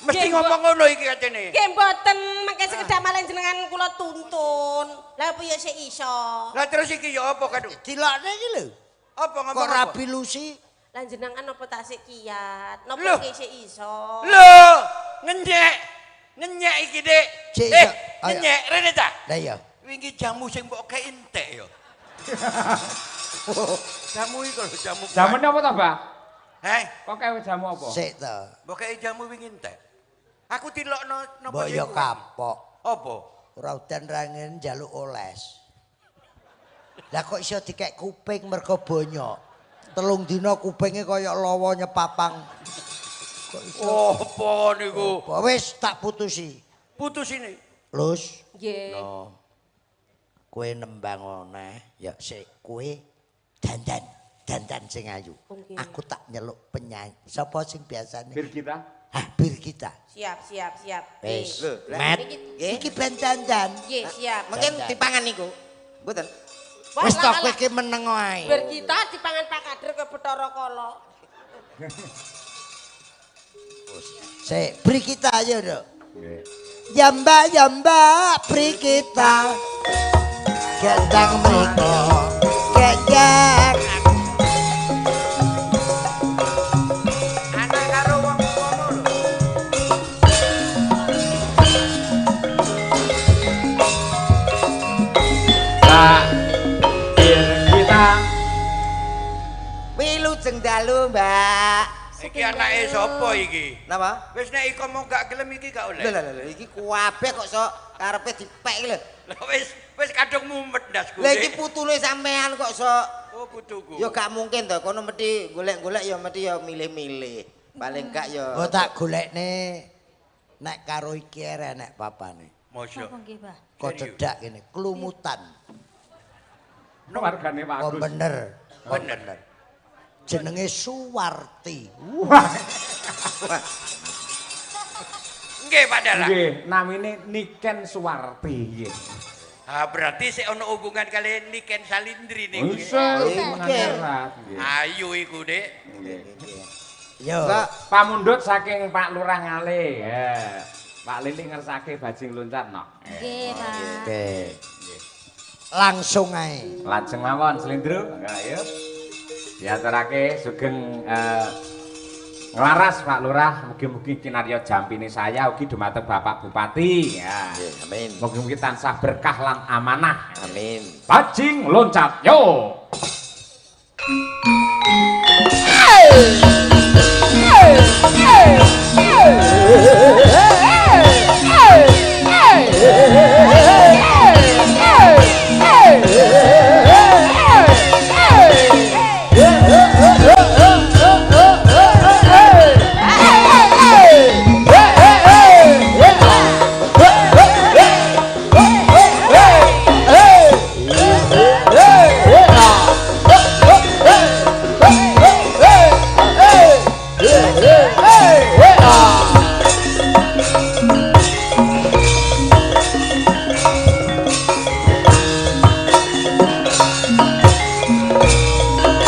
Mesti ngomong ngono iki katene. Nggih mboten, mangke sekedhap malih jenengan kula tuntun. Lah piye sik iso? Lah terus iki ya apa kadu? Dilokne iki lho. Apa ngomong kok rabi Lucy? Lah jenengan napa tak sik kiat? Napa sik iso? Lho, ngenyek. Ngenyek iki, Dik. Ngenyek rene ta? Lah iya. Wingi jamu sing mbok kei entek ya. Jamu iku lho, jamu. Jamune apa to, Mbah? Heh, Kok kewe jamu apa? Sik to. Mbok kei jamu wingi entek. Aku dilokno napa Mbok ya kapok. Apa? Ora udan ra ngene njaluk oles. Lah kok iso dikek kuping mergo bonyok. 3 dina kupinge kaya lawa nyepapang. Kok iso? Apa niku? Apa wis tak putusi. Putusine. Lus. Nggih. No. Kowe nembang oneh, ya sik kowe dandan, dandan sing ayu. Nggih. Aku tak nyeluk penyanyi. Sapa sing biasane? Birgita. Hah, Birgita. Siap, siap, siap. Wis. Lho, lah, Met. niki- Iki ben dandan. Nggih, siap. Mungkin dipangan niku. Mboten. Wah, Wis to lah, kowe lah. iki meneng wae. Birgita dipangan Pak Kader ke Bathara Kala. Sik, Birgita ayo, Nduk. Nggih. Ya Mbak, ya Mbak, Birgita. Gendang mriko. Gejek. Anak karo wong kono lho. Pak Birgita. Wilujeng dalu, Mbak. Iki anake sapa iki? Napa? Wis nek iko mau gak gelem iki gak oleh. Lho lho lho iki kuabeh kok sok karepe dipek iki lho. Lah wis wis kadung mumet ndasku. Lah iki putune sampean kok sok. Oh putuku. Ya gak mungkin to, kono mesti golek-golek ya mesti ya milih-milih. Paling gak ya. Oh tak golekne nek karo iki ere nek papane. Mosok. Napa nggih, Mbah? Kok cedak kene, klumutan. Wargane Pak Kok Agus. bener. Kok Bener. bener. Jenenge Suwarti. Wah. Nggih Pak Dalang. Nggih, namine Niken Suwarti nggih. Ah berarti sik ono hubungan kali Niken Salindri niku. Isih Nggih. nggih. Ayu iku, Dik. Nggih. Yo. Mbak, Pamundhut saking Pak Lurah Ngale. Ya. Pak Lili ngersake bajing loncat no. Nggih, Pak. Oke. Langsung ae. Lajeng mawon Slendro. Ayo. Diaturake sugeng nglaras Pak Lurah, mugi-mugi kinarya jampine saya ugi dumateng Bapak Bupati. Ya. Amin. Mugi-mugi tansah berkah lan amanah. Amin. Bajing loncat yo.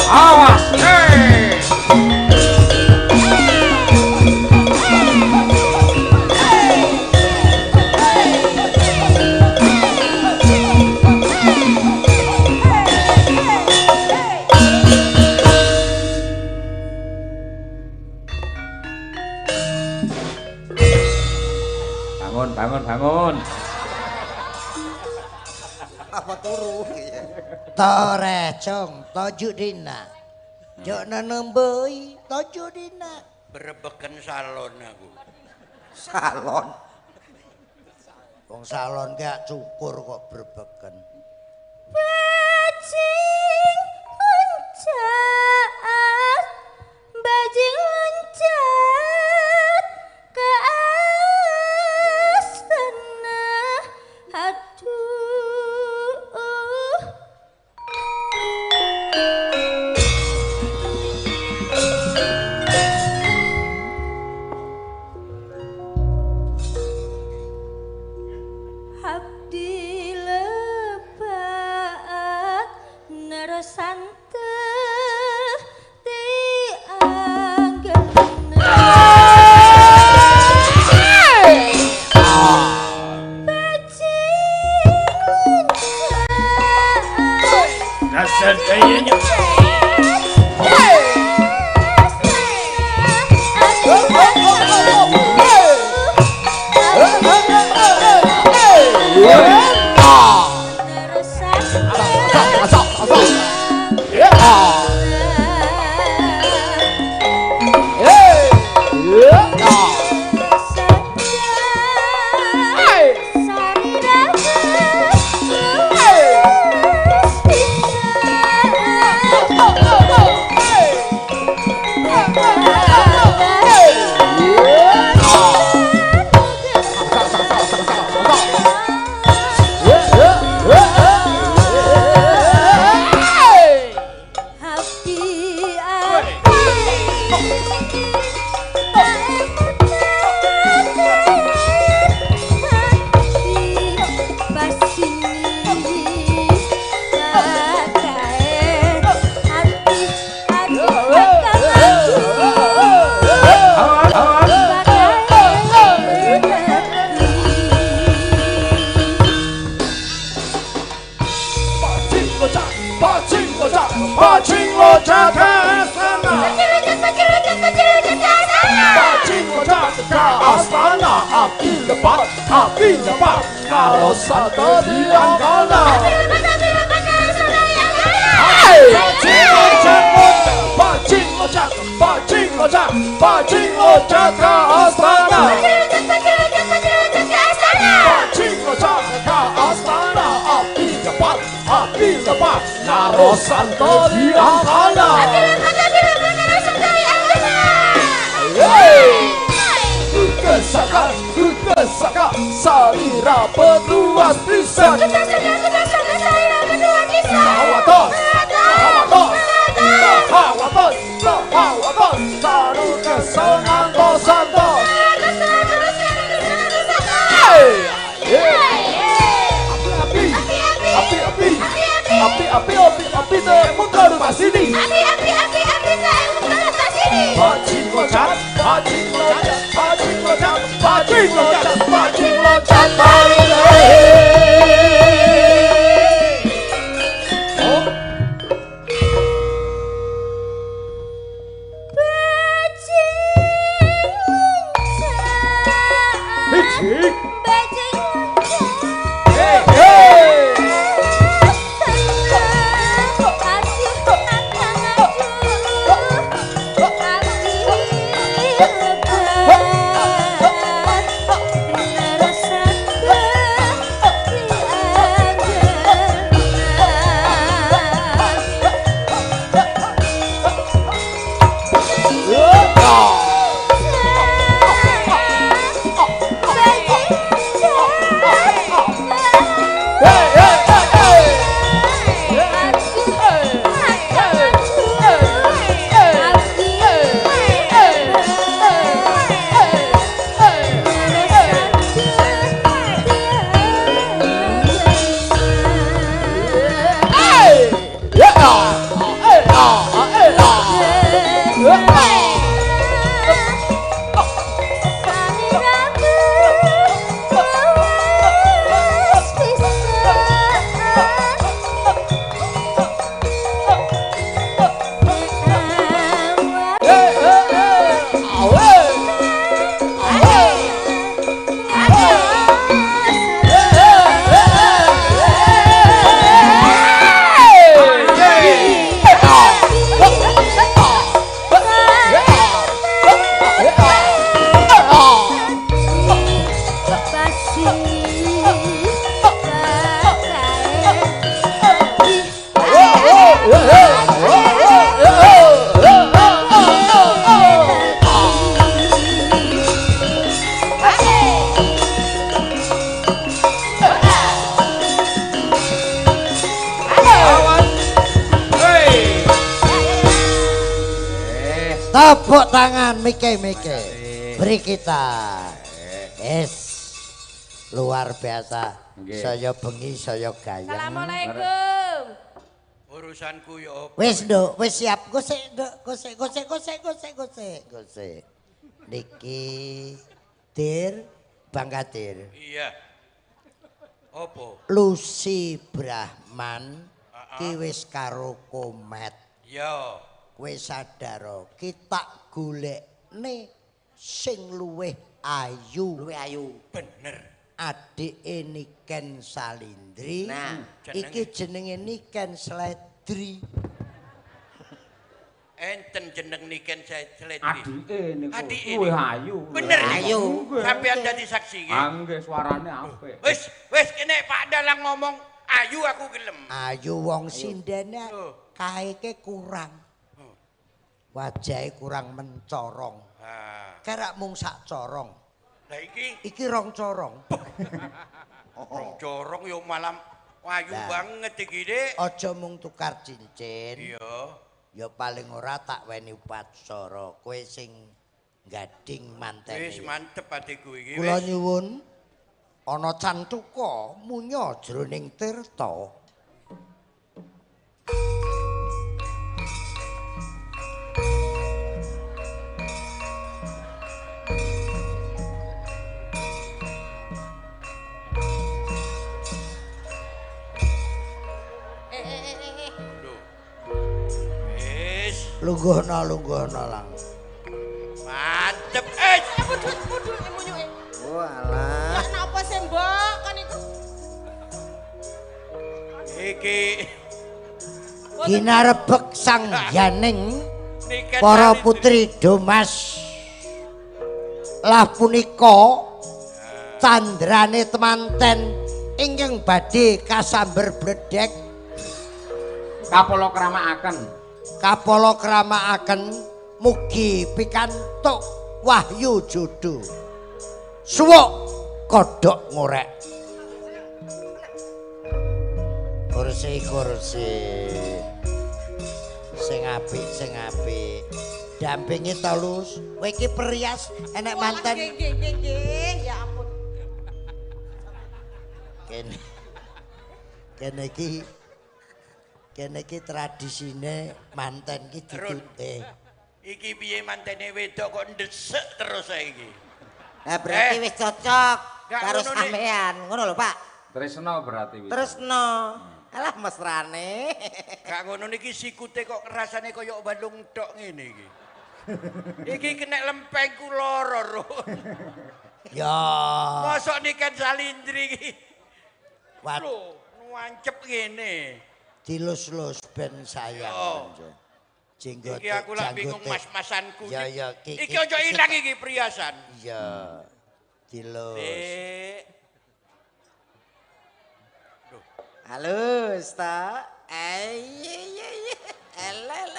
Awas. Hey. Bangun, bangun, bangun. Apa turu? Torecong tojuk dina. Jok nenembei tojuk dina. Berebeken salon aku. Salon. Wong salon gak cukur kok berbeken. Bajing loncat, bajing loncat ke astana. Aduh. Abdi lebat nerosante ti anggelna. Bajing loncat. Dasar kayaknya. Hey! loncat ke astana. Bajing loncat ke astana. Api lebat, api lebat, kalau satu di angkana. Bajing loncat, bajing loncat, bajing loncat, bajing loncat ke astana. Bajing loncat ke astana. Api lebat, api lebat, kalau satu di angkana. Kesaka, kesaka, salira petuas pisan. Sawatos, sawatos, sawatos, sawatos, saru kesenanto santo. Api, api, api, api, api, api, api, temukan rumah sini. Api, api, api, api, temukan rumah sini. Bajing loncat, bajing loncat, bajing loncat, bajing loncat, bajing loncat, Tepuk tangan Mike-Mike. Beri kita. Yes. Luar biasa. Saya bengi, saya gayeng. Assalamualaikum. Urusanku ya apa? Wis, Nduk, wis siap. Gosek, Nduk, gosek, gosek, gosek, gosek, gosek, gosek. Niki Dir, Bang Kadir. Iya. Apa? Lucy Brahman ki wis karo Komet. Iya. Kowe sadar kita golekne sing luwih ayu. Luwih ayu. Bener. Adike Niken Salindri. Nah, iki jenenge Niken Sledri. Enten jeneng Niken Sledri. Adike niku luwih ayu. Bener ayu. Sampeyan dadi saksi nggih. Ah nggih suarane apik. Wis, wis kene Pak Dalang ngomong ayu aku gelem. Ayu wong sindene kaeke kurang. Wajahe kurang mencorong. Kerak mung sak corong. Lah iki iki rong corong. Rong corong yo malam ayu banget iki, Dik. Aja mung tukar cincin. Iya. Ya paling ora tak weni upacara. Kowe sing gading mantene. Wis mantep atiku iki. Kula nyuwun ana cantuka munya jroning tirta. Lungguhna lungguhna lang. Mantep. Pudut munyuke. Walah. Ya napa sih mbok kon iku? Iki ginarebek sang yaning para putri Domas. Lah punika candrane temanten ingkang badhe kasamber bledek kapala kramakaken. Kapala kramakaken mugi pikantuk wahyu jodo. Suwuk kodhok ngorek. Kursi kursi. Sing apik sing apik. Dampingi to Lus. Kowe iki perias enek manten. Nggih nggih nggih, ya ampun. Kene. Kene iki tradisine manten iki ditute. Iki piye mantene wedok kok ndesek terus saiki. Lah berarti wis cocok karo sampean, ngono lho Pak. Tresno berarti wis. Tresno. Alah mesrane. Gak ngono niki sikute kok rasane kaya balung tok ngene iki. Iki kena lempengku loro, Run. Ya. Mosok Niken Salindri iki. Lho, nuancep ngene. Dilus-lus ben sayang. Jenggote. Iki aku lak bingung mas-masanku. Ya ya iki aja ilang iki perhiasan. Iya. Dilus. Dik. Halus ta. Iya. Elel.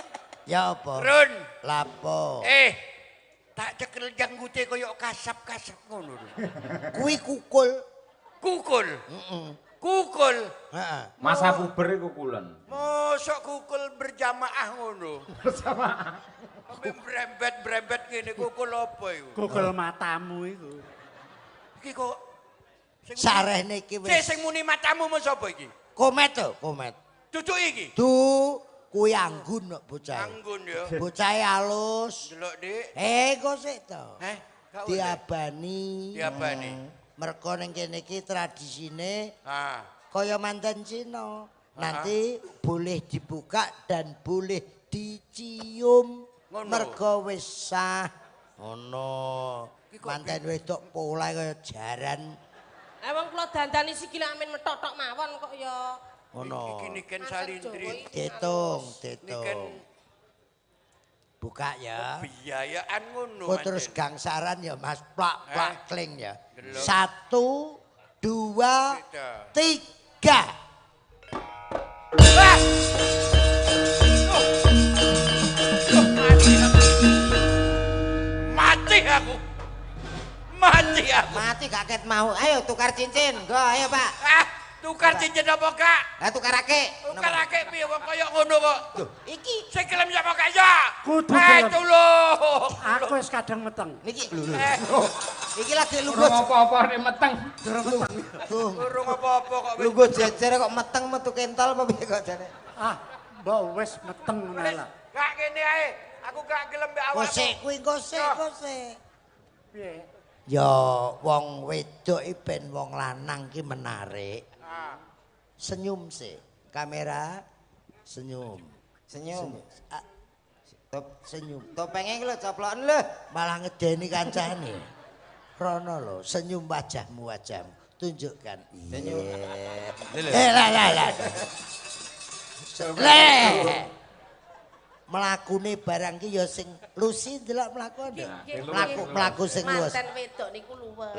Ya apa? Run. Lapo? Tak cekel janggute koyo kasap-kasap ngono lho. Kuwi kukul. Kukul. Heeh. Kukul. Heeh. Masa puber iku kukulen. Mosok kukul berjamaah ngono. Berjamaah. Sampe brembet-brembet ngene kukul apa iku? Kukul matamu iku. Iki kok sarehne iki wis. Sing muni matamu mung sapa iki? Komet to, komet. Cucuk iki. Du kuwi anggun kok bocah. Anggun ya. Bocahe alus. Delok, Dik. Kok sik to. Diabani. Diabani. Mergo ning kene iki tradisine kaya manten Cina. Nanti boleh dibuka dan boleh dicium. Mergo wis sah. Ngono. Manten wedok polahe kaya jaran. Wong kula dandani sikile amin methok-thok mawon kok ya. Ngono. Iki Niken Salindri. Ditung, ditung. Buka ya. Biayaan ngono. Kok terus gangsaran ya Mas, plak-plak kling ya. 1 2 3. Mati aku. Mati aku. Mati gak ket mau. Ayo tukar cincin. Go, ayo Pak. Tukar cincin apa gak? Lah tukarake. Tukarake piye wong kaya ngono kok. Lho, iki sing gelem sapa gak ya? Kudu gelem. Tulung. Aku wis kadang meteng. Niki lho. Iki lagi lungguh apa-apa nek meteng. Durung apa-apa kok. Lungguh jejer kok meteng metu kental apa piye kok jane? Ah, mbok wis meteng ngono lah. Gak ngene ae. Aku gak gelem mbek awakmu. Kosek kuwi kosek kosek. Piye? Ya wong wedok iki ben wong lanang ki menarik. Senyum sih. Kamera senyum. Senyum. Senyum. Topenge iki lho coploken lho. Malah ngedeni kancane. Rono lho, senyum wajahmu wajahmu. Tunjukkan. Senyum. Lah lah lah. Le. Mlakune barang ki ya sing Lucy ndelok mlakune. Mlaku sing luwes. Manten wedok niku luwes.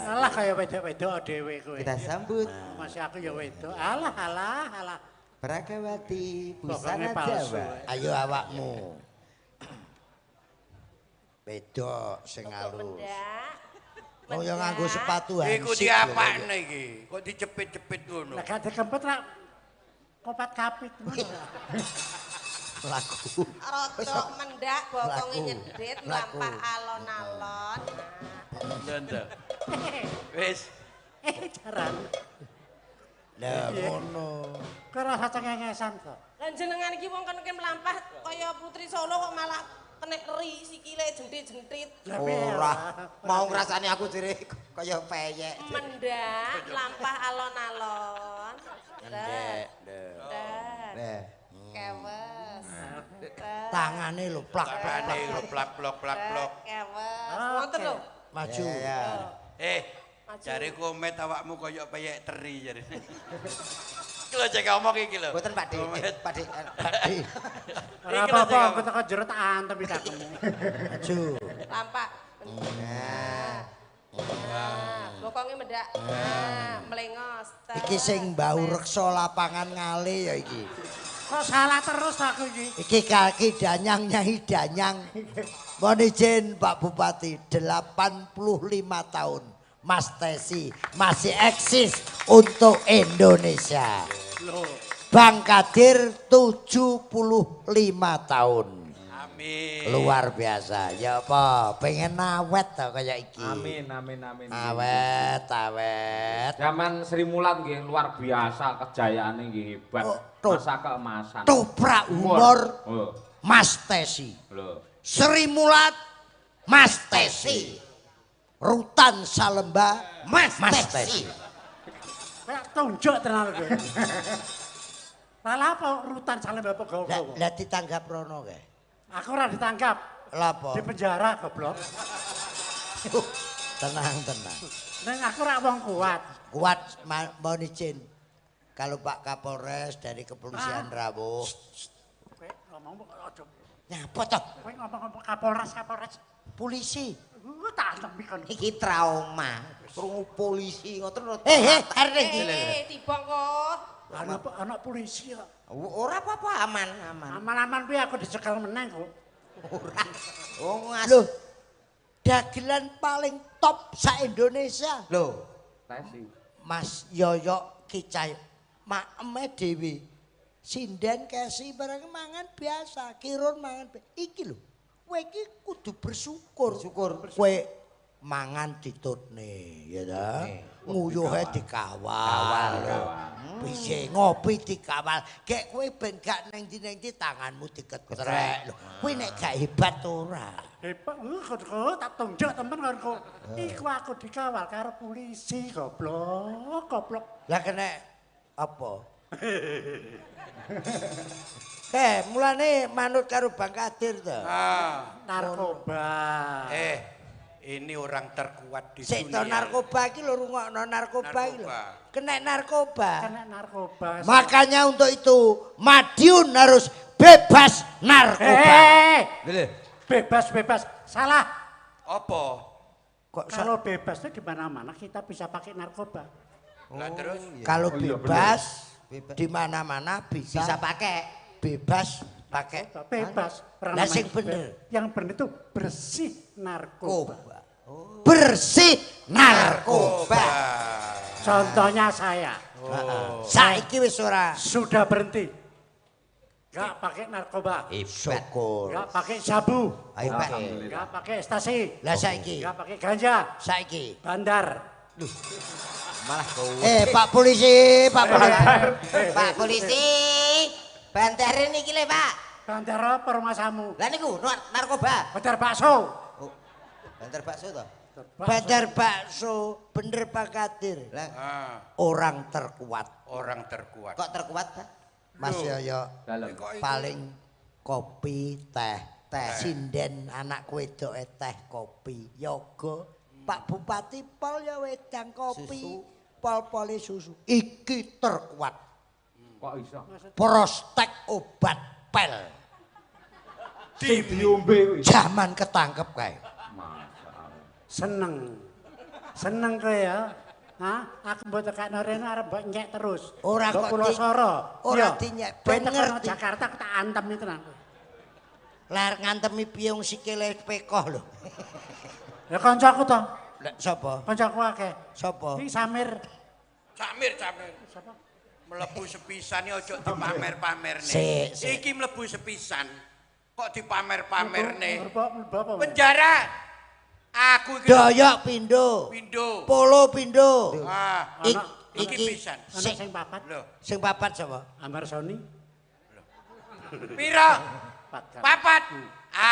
Alah kaya wedok-wedok dhewe kowe. Kita sambut. Masih aku ya wedok. Alah alah alah. Pragawati busana Jawa. Ayo awakmu. Wedok sing halus. Oh ya nganggo sepatu hansip. Iku diapakne iki? Kok dicepit-cepit ngono. Lah gak dikempet ra kopat kapit ngono. Laku. Rodok mendak bokonge nyedit mlampah alon-alon. Ndang. Wis. Jaran. Lah ngono. Kok rasa cengengesan to. Lah jenengan iki wong kene mlampah kaya putri Solo kok malah kenek ri sikile jentit-jentit. Ora. Mau ngrasani aku jere kaya peyek. Mendak mlampah alon-alon. Mendek. Ndek. Kewes. Tangane lho plak. Tangane lho plak plok plak plok. Ngoten lho. Maju. Jare komet awakmu koyo peyek teri jare. Iki lho cek ngomong iki lho. Mboten Pak De. Pak De. Ora apa-apa, aku teko jero tak antem iki kakemu. Maju. Lampak. Nah. Bokonge mendak. Nah, melengos. Iki sing bau reksa lapangan ngale ya iki. Kok salah terus aku iki? Iki kaki danyang nyai danyang. Mohon izin Pak Bupati, 85 tahun Mas Tesi masih eksis untuk Indonesia. Bang Kadir 75 tahun. Amin. Luar biasa. Ya apa, pengen awet to kaya iki. Amin amin amin. Awet, awet. Zaman Sri Mulat nggih luar biasa kejayaane nggih hebat. Masa keemasan. Toprak humor Mas Tesi. Lho. Sri Mulat Mas Tesi. Rutan Salemba Mas Tesi. Kayak tunjuk tenan kowe. Lah apa Rutan Salemba apa gowo? Lah ditanggap rono kae. Aku ora ditangkap. Lah apa? Di penjara goblok. Tenang, tenang. Neng aku ora wong kuat. Kuat mohon izin. Kalau Pak Kapolres dari Kepolisian rawuh. Kowe ngomong aja. Nyapa toh? Kowe ngomong Kapolres, Kapolres. Polisi. Tak antem kon. Iki trauma. Krungu polisi ngoten. Arek iki. Tiba kok. Ana polisi kok. Ora apa-apa, aman, aman. Aman-aman kuwi aku dicekel meneng kok. Ora. Oh, lho. Dagelan paling top sa Indonesia. Lho, Tesi. Mas Yoyok Kicay maeme dhewe. Sinden kesi barang mangan biasa, kirun mangan iki lho. Kowe iki kudu bersyukur. Bersyukur. Kowe mangan ditutne, ya ta? Nguyuhe dikawal. Piye ngopi dikawal. Gek kowe ben gak nang ndi-ndi tanganmu diketrek lho. Kowe nek gak hebat ora. Hebat kok tak tunjuk temen kok. Iku aku dikawal karo polisi goblok, goblok. Lah kena apa? Mulane manut karo Bang Kadir to. Narkoba. Ini orang terkuat di dunia. Sik narkoba iki lho rungokno narkoba iki lho. Kena narkoba. Kena narkoba. Makanya untuk itu Madiun harus bebas narkoba. Bebas-bebas. Salah. Apa? Kok kalau bebas itu di mana-mana kita bisa pakai narkoba. Lah terus kalau bebas di mana-mana bisa pakai. Bebas pakai bebas. Lah sing bener. Yang bener itu bersih narkoba. Bersih narkoba. Contohnya saya. Saiki wis ora. Sudah berhenti. Gak pakai narkoba. Syukur. Gak pakai sabu. Alhamdulillah. Gak pakai ekstasi. Lah saiki. Gak pakai ganja. Saiki. Bandar. Loh. Malah kowe. Pak polisi, Pak polisi. Pak polisi. Bandare niki lho, Pak. Bandar apa rumahmu? Lah niku narkoba. Bandar bakso. Oh, bandar bakso to? Bandar bakso, bener Pak Kadir. Lah, orang terkuat. Orang terkuat. Kok terkuat, Pak? Mas Yoyo paling kopi, teh, teh. Sinden anak wedoke teh kopi, yoga. Pak Bupati pol ya wedang kopi, pol-pole susu. Iki terkuat. Kok iso? Prospek obat pel. Sing diombe kuwi. Zaman ketangkep kae. Masyaallah. Seneng. Seneng kowe ya. Hah? Aku mbok tekakno rene arep mbok nyek terus. Ora kok Pulau Soro. Ora dinyek. Ben ngerti. Jakarta aku tak antem iki tenan. Lah ngantemi piye wong sikile pekoh lho. Ya kancaku to. Lah sapa? Kancaku akeh. Sapa? Iki Samir. Samir, Samir. Sapa? Mlebu sepisan iki aja dipamer-pamerne. Iki mlebu sepisan kok dipamer-pamerne. Penjara. Aku iki Doyok pindho. Pindho. Polo pindho. Ah, iki pisan. Ana sing papat. Lho, sing papat sapa? Amar Soni. Pira? Papat.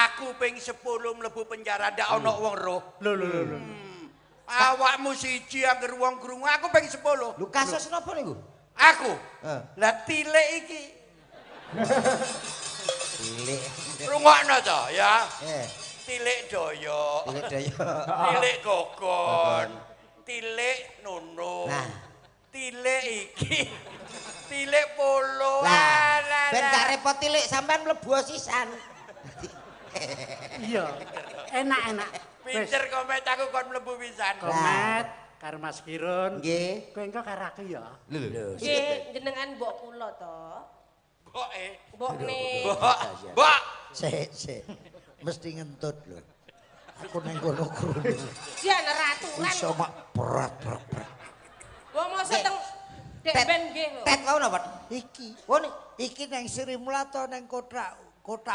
Aku ping 10 mlebu penjara ndak ana wong roh. Lho lho lho. Awakmu siji angger wong krungu aku ping 10. Lho kasus napa niku? Aku. Lah tilik iki. Tilik. Rungokno to ya. Tilik Doyo. Tilik Doyo. Tilik Gogon. Tilik Nunu. Tilik iki. Tilik Polo. Lah, ben gak repot tilik sampean mlebu sisan. Iya. Enak-enak. Pinter Komet aku kon mlebu pisan. Komet karo Mas Kirun. Nggih. Kowe engko karo aku ya. Lho. Nggih, jenengan mbok kula to. Mboke. Mbokne. Mbok. Mbok. Sik, sik. Mesti ngentut lho. Aku nang kono krungu. Jan raturan. Iso mak berat berat berat. Wong mosok teng Dek ben nggih lho. Tet wau napa? Iki. Wo iki nang Sri Mulato nang kotak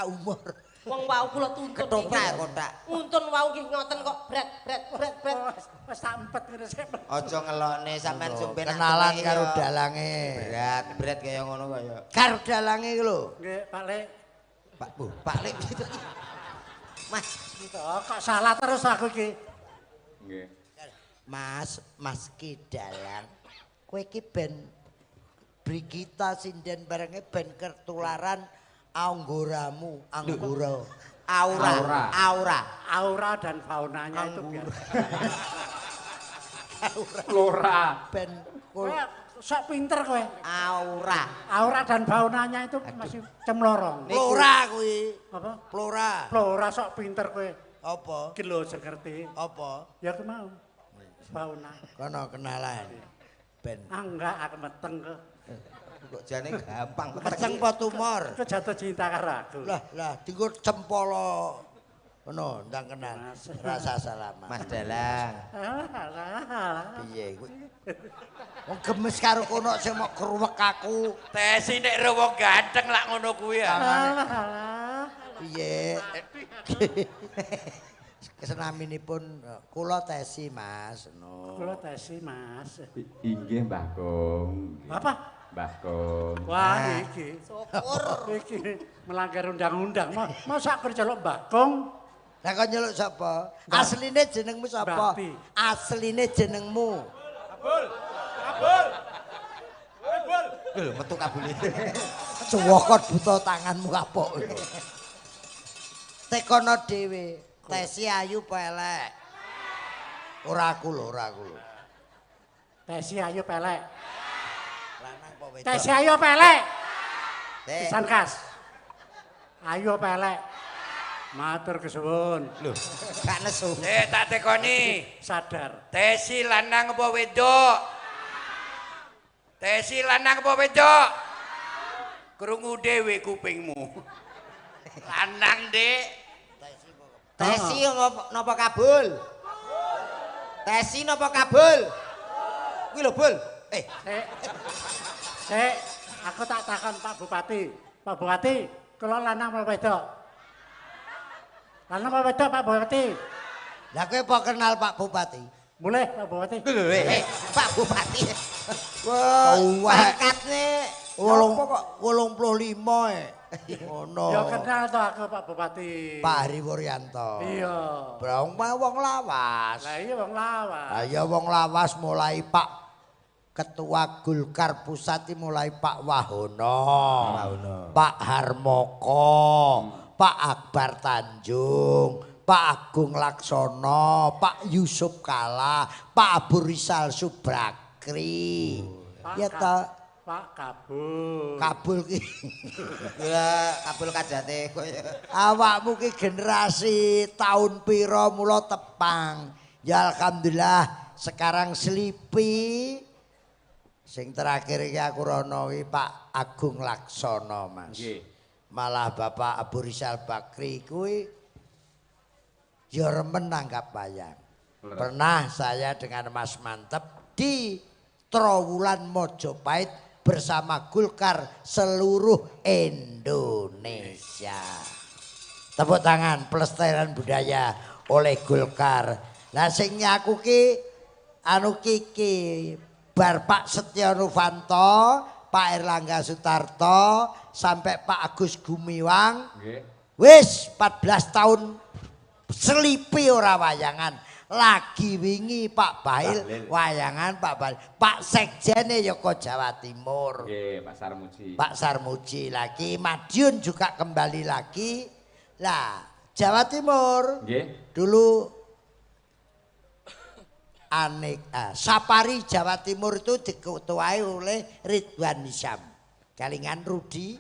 umur. Wong wau kula tuntun. Ketoprak kotak. Nguntun wau nggih ngoten kok bret bret bret bret. Wis tak empet ngene sik. Aja ngelokne sampean sumpen kenalan karo dalange. Berat berat kaya ngono kaya. Karo dalange iki lho. Nggih, Pak Lek. Pak Bu, Pak Lek gitu. Mas, kok salah terus aku iki. Nggih. Mas, Mas Ki Dalang. Kowe iki ben Brigita sinden barenge ben ketularan anggoramu, anggora. Aura, aura, aura dan faunanya itu biar. Aura. Flora. Ben kowe sok pinter kowe. Aura. Aura dan faunanya itu masih cemlorong. Flora kuwi. Apa? Flora. Flora sok pinter kowe. Apa? Iki lho sing ngerti. Apa? Ya aku mau. Fauna. Kono kenalan. Ben. Ah enggak, aku meteng kok. Kok jane gampang. Meteng apa tumor? Kok jatuh cinta karo aku. Lah, lah dinggo cempolo. Ngono, ndang kenal. Rasa salaman. Mas Dalang. Piye kowe? Wong gemes karo kono sing mok kruwek aku. Tesi nek wong ganteng lak ngono kuwi ya. Piye? Kesenaminipun kula Tesi Mas. No. Kula Tesi Mas. Inggih Mbah Kong. Apa? Mbah Kong. Wah iki. Syukur. Iki melanggar undang-undang. Masa aku celuk Mbah Kong? Lah kok nyeluk sapa? Asline jenengmu sapa? Asline jenengmu. Kabul. Kabul. Kabul. Lho metu kabule. Cuwokot buta tanganmu kapok. Tekono dhewe. Tesi ayu apa elek? Ora aku lho, ora aku lho. Tesi ayu apa elek? Lanang apa wedok? Tesi ayu apa elek? Pisan kas. Ayu apa elek? Matur kesuwun. Lho, gak nesu. Tak tekoni. Sadar. Tesi lanang apa wedok? Tesi lanang apa wedok? Krungu dhewe kupingmu. Lanang, Dik. Tesi napa kabul? Tesi napa kabul? Kuwi lho, Bul. Sik, aku tak takon Pak Bupati. Pak Bupati, kula lanang apa wedok? Lanang apa wedok Pak Bupati? Lah kowe apa kenal Pak Bupati? Boleh Pak Bupati. Pak Bupati. Wah, pangkatne 85 e. Ngono. Ya kenal to aku Pak Bupati. Pak Hari Wuryanto. Iya. Brong wong lawas. Lah iya wong lawas. Lah iya wong lawas mulai Pak Ketua Golkar Pusat mulai Pak Wahono, Pak Harmoko, Pak Akbar Tanjung, Pak Agung Laksono, Pak Yusuf Kala, Pak Abu Rizal Subrakri. Ya ta. Pak Kabul. Kabul ki. Ya Kabul kajate kowe. Awakmu ki generasi tahun pira mula tepang. Ya alhamdulillah sekarang Slipi. Sing terakhir iki aku rono ki Pak Agung Laksono, Mas. Nggih. Malah Bapak Abu Rizal Bakri kuwi ya remen nanggap wayang. Pernah saya dengan Mas Mantep di Trowulan Mojopahit bersama Golkar seluruh Indonesia. Tepuk tangan pelestarian budaya oleh Golkar. Lah sing nyaku ki anu kiki bar Pak Setya Novanto, Pak Erlangga Sutarto, sampai Pak Agus Gumiwang. Nggih. Wis 14 tahun selipi ora wayangan. Lagi wingi Pak Bail wayangan Pak Bail. Pak Sekjene ya kok Jawa Timur. Nggih, Pak Sarmuji. Pak Sarmuji lagi, Madiun juga kembali lagi. Lah, Jawa Timur. Nggih. Dulu Sapari Jawa Timur itu diketuai oleh Ridwan Nizam. Kalingan Rudi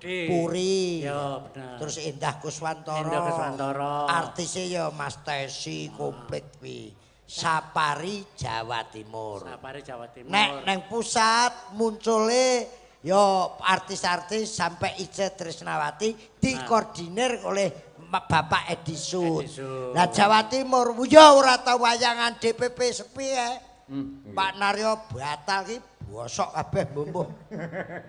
Puri. Ya, bener. Terus Indah Kuswantoro. Indah Kuswantoro. Artisnya ya Mas Tesi komplit wi. Sapari Jawa Timur. Sapari Jawa Timur. Nek neng pusat muncule ya artis-artis sampai Ice Trisnawati dikoordinir oleh Bapak Edi Sud. Lah Jawa Timur ya ora tau wayangan DPP sepi ya. Pak Naryo batal ki bosok kabeh mbumbuh.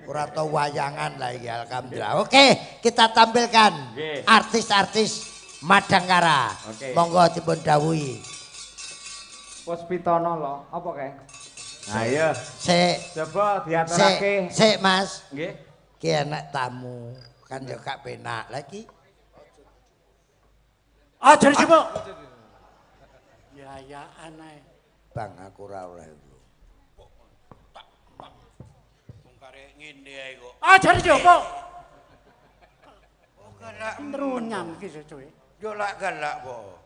Ora tau wayangan lah iki alhamdulillah. Oke, kita tampilkan artis-artis Madangkara. Monggo dipun dawuhi. Puspitono lho, apa kae? Ayo. Sik. Coba diaturake. Sik, Mas. Nggih. Ki enek tamu, kan yo gak penak. Lah iki aja dijupuk. Ya ya aneh. Bang aku ora oleh lho. Bungkare ngene ae kok. Aja dijupuk. Oh galak nrunyam iki sesuwe. Yo lak galak kok.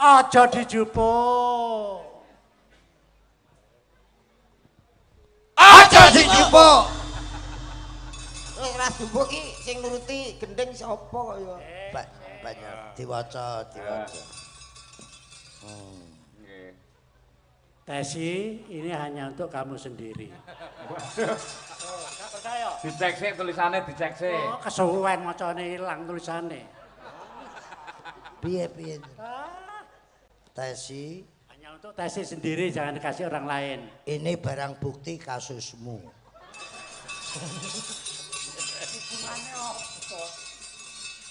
Aja dijupuk. Aja dijupuk. Wis ora dijupuk iki sing nuruti gendeng sapa kok ya. Banyak diwaca, diwaca. Nggih. Tesi ini hanya untuk kamu sendiri. Gak percaya. Dicek sik tulisane, dicek sik. Oh, kesuwen macane ilang tulisane. Piye-piye. Tesi hanya untuk Tesi sendiri, jangan dikasih orang lain. Ini barang bukti kasusmu.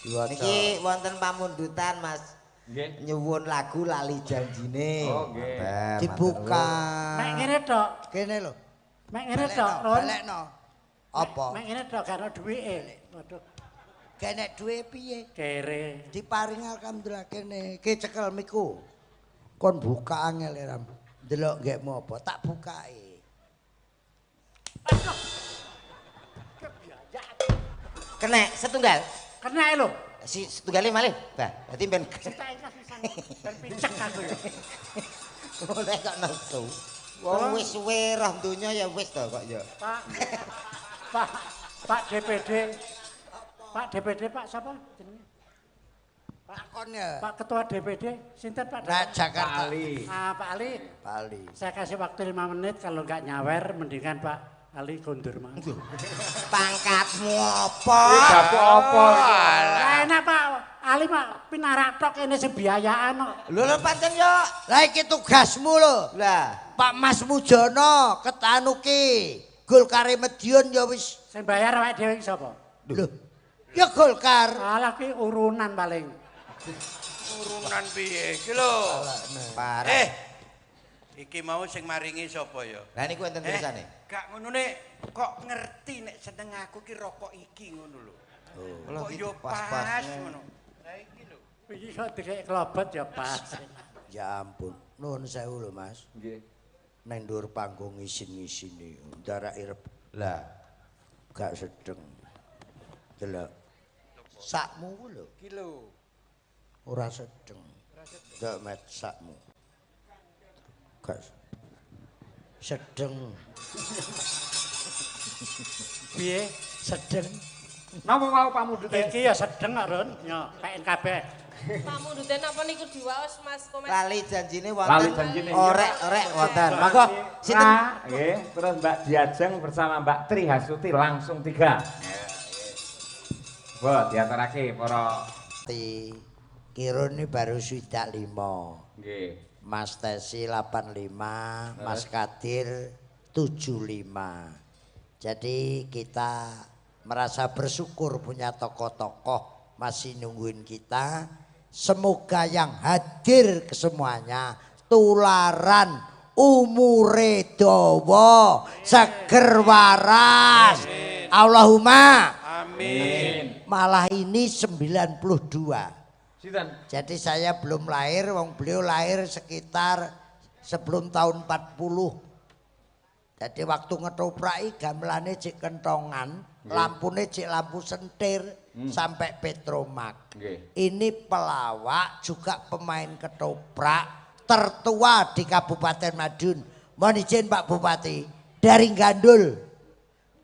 Niki wonten pamundutan Mas. Nggih. Nyuwun lagu Lali Janjine. Oh nggih. Dibuka. Mek ngene tok. Kene lho. Mek ngene tok, Ron. Balekno. Apa? Mek ngene tok gak ono duwike. Waduh. Kenek duwe piye? Kere. Diparing alhamdulillah kene. Ki cekel miku. Kon buka angel ram. Ndelok nggekmu apa? Tak bukake. Kenek setunggal. Kena lho. Si setunggale malih. Bah, berarti ben ben picek aku ya. Oleh kok nesu. Wong wis suwe roh donya ya wis to kok ya. Pak. Pak, Pak DPD. Pak DPD Pak siapa jenenge? Pak kon ya. Pak Ketua DPD sinten Pak? Nah, Jakarta. Pak Ali. Ah, Pak Ali. Pak Ali. Saya kasih waktu 5 menit kalau enggak nyawer mendingan Pak Ali kondur mang. Pangkatmu apa? Dapuk apa? Lah enak Pak Ali Pak pinarak tok kene sing biayaan kok. Lho lho pancen yo. Lah iki tugasmu lho. Lah, Pak Mas Mujono ketanuki Golkare Madiun ya wis. Sing bayar awake dhewe iki sapa? Lho. Ya Golkar. Alah ki urunan paling. Urunan piye iki lho? Parah. Iki mau sing maringi sapa ya? Lah niku enten tulisane. Gak ngono nek kok ngerti nek seneng aku ki rokok iki ngono lho. Kok yo pas ngono. Lah iki lho. Iki kok dikek klobot ya pas. Ya ampun, nuwun sewu lho Mas. Nggih. Nang dhuwur panggung isin-isine, ndarake rep. Lah, gak sedeng. Delok. Sakmu ku lho. Iki lho. Ora sedeng. Delok met sakmu. Gak sedeng. Piye? Sedeng. Napa wau pamundhute? Iki ya sedeng kok, Ron. Yo, PNKB. Pamundhute napa niku diwaos Mas Komet? Lali janjine Lali wonten. janjine. Orek-orek wonten. Monggo sinten? Nggih, terus Mbak Diajeng bersama Mbak Tri Hastuti langsung 3. Bo, diaturake para Kirun ini baru 65. Nggih. Mas Tesi 85, Mas Kadir 75. Jadi kita merasa bersyukur punya tokoh-tokoh masih nungguin kita. Semoga yang hadir kesemuanya tularan umure dawa, seger waras. Allahumma amin. Malah ini 92. Sinten? Jadi saya belum lahir, wong beliau lahir sekitar sebelum tahun 40. Jadi waktu ngetopraki gamelane cek kentongan, lampune cek lampu sentir sampai Petromak. Ini pelawak juga pemain ketoprak tertua di Kabupaten Madiun. Mohon izin Pak Bupati, dari Gandul.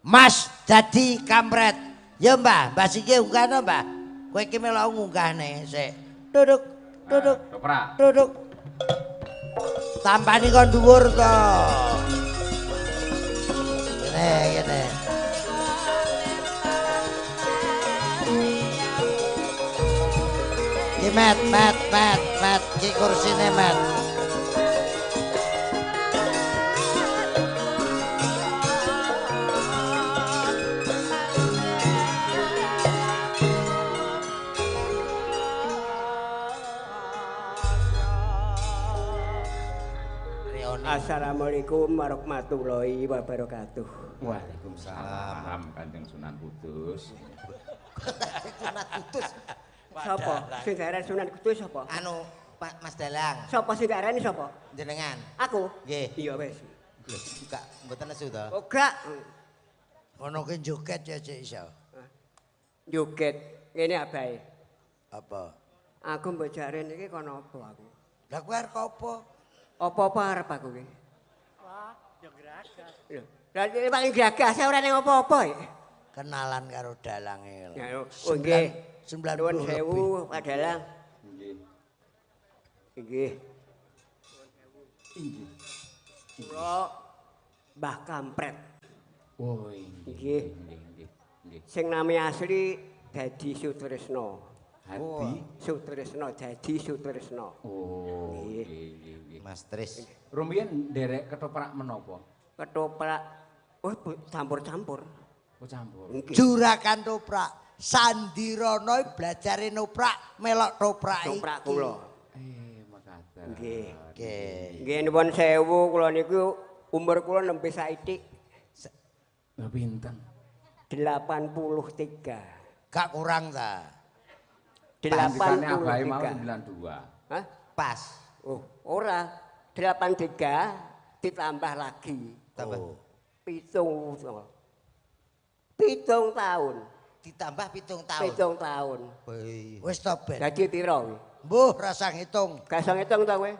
Mas Dadi Kampret. Ya Mbah, Mbah siki unggahno Mbah. Kowe iki melok ngunggahne sik. Duduk, duduk. Ketoprak. Duduk. Tampani kon dhuwur to. Ngene, ngene. Ki met, met, met, met, ki kursine met. Assalamualaikum warahmatullahi wabarakatuh. Waalaikumsalam Kanjeng Sunan Kudus. Sunan Kudus. Sapa? Sing diarani Sunan Kudus sapa? Anu Pak Mas Dalang. Sapa sing diarani sapa? Jenengan. Aku. Nggih. Iya wis. Lho, gak mboten nesu to? Oh gak. Ngono ki joget ya cek iso. Joget ngene abahe. Apa? Aku mbok jare niki kono apa aku? Lah kowe arep apa? Apa-apa arep aku ki. Wah, ya gragas. Lho, lah iki paling gragas ora ning apa-apa ya. Kenalan karo dalange. Ya, oh nggih. 90 Nuwun lebih. sewu Pak Dalang. Nggih. Nggih. Inggih. Kula Mbah Kampret. Oh, inggih. Nggih. Nggih, nggih. Nggih. Sing nami asli Dadi Sutresno. Hadi. Sutresno, Dadi Sutresno. Oh, Nggih. nggih, nggih, nggih. Mas Tris. Rumiyin nderek ketoprak menapa? Ketoprak oh campur-campur. Oh, campur. Nggih. Juragan toprak. Sandirono blajare noprak melok toprak iki. Ketoprak kula. Makaten. Nggih. Nggih. Nggih nuwun sewu kula niku umur kula nembe saithik Lha pinten? 83. Gak kurang ta. Pandikane abahe mau 83. 92. Hah? Pas. Oh, ora. 83 ditambah lagi. Tambah. Oh. 7. 7 tahun. Ditambah 7 tahun. 7 tahun. Wih. Wis to ben. Dadi pira kuwi? Mbuh rasa ngitung. Gak iso ngitung ta kowe?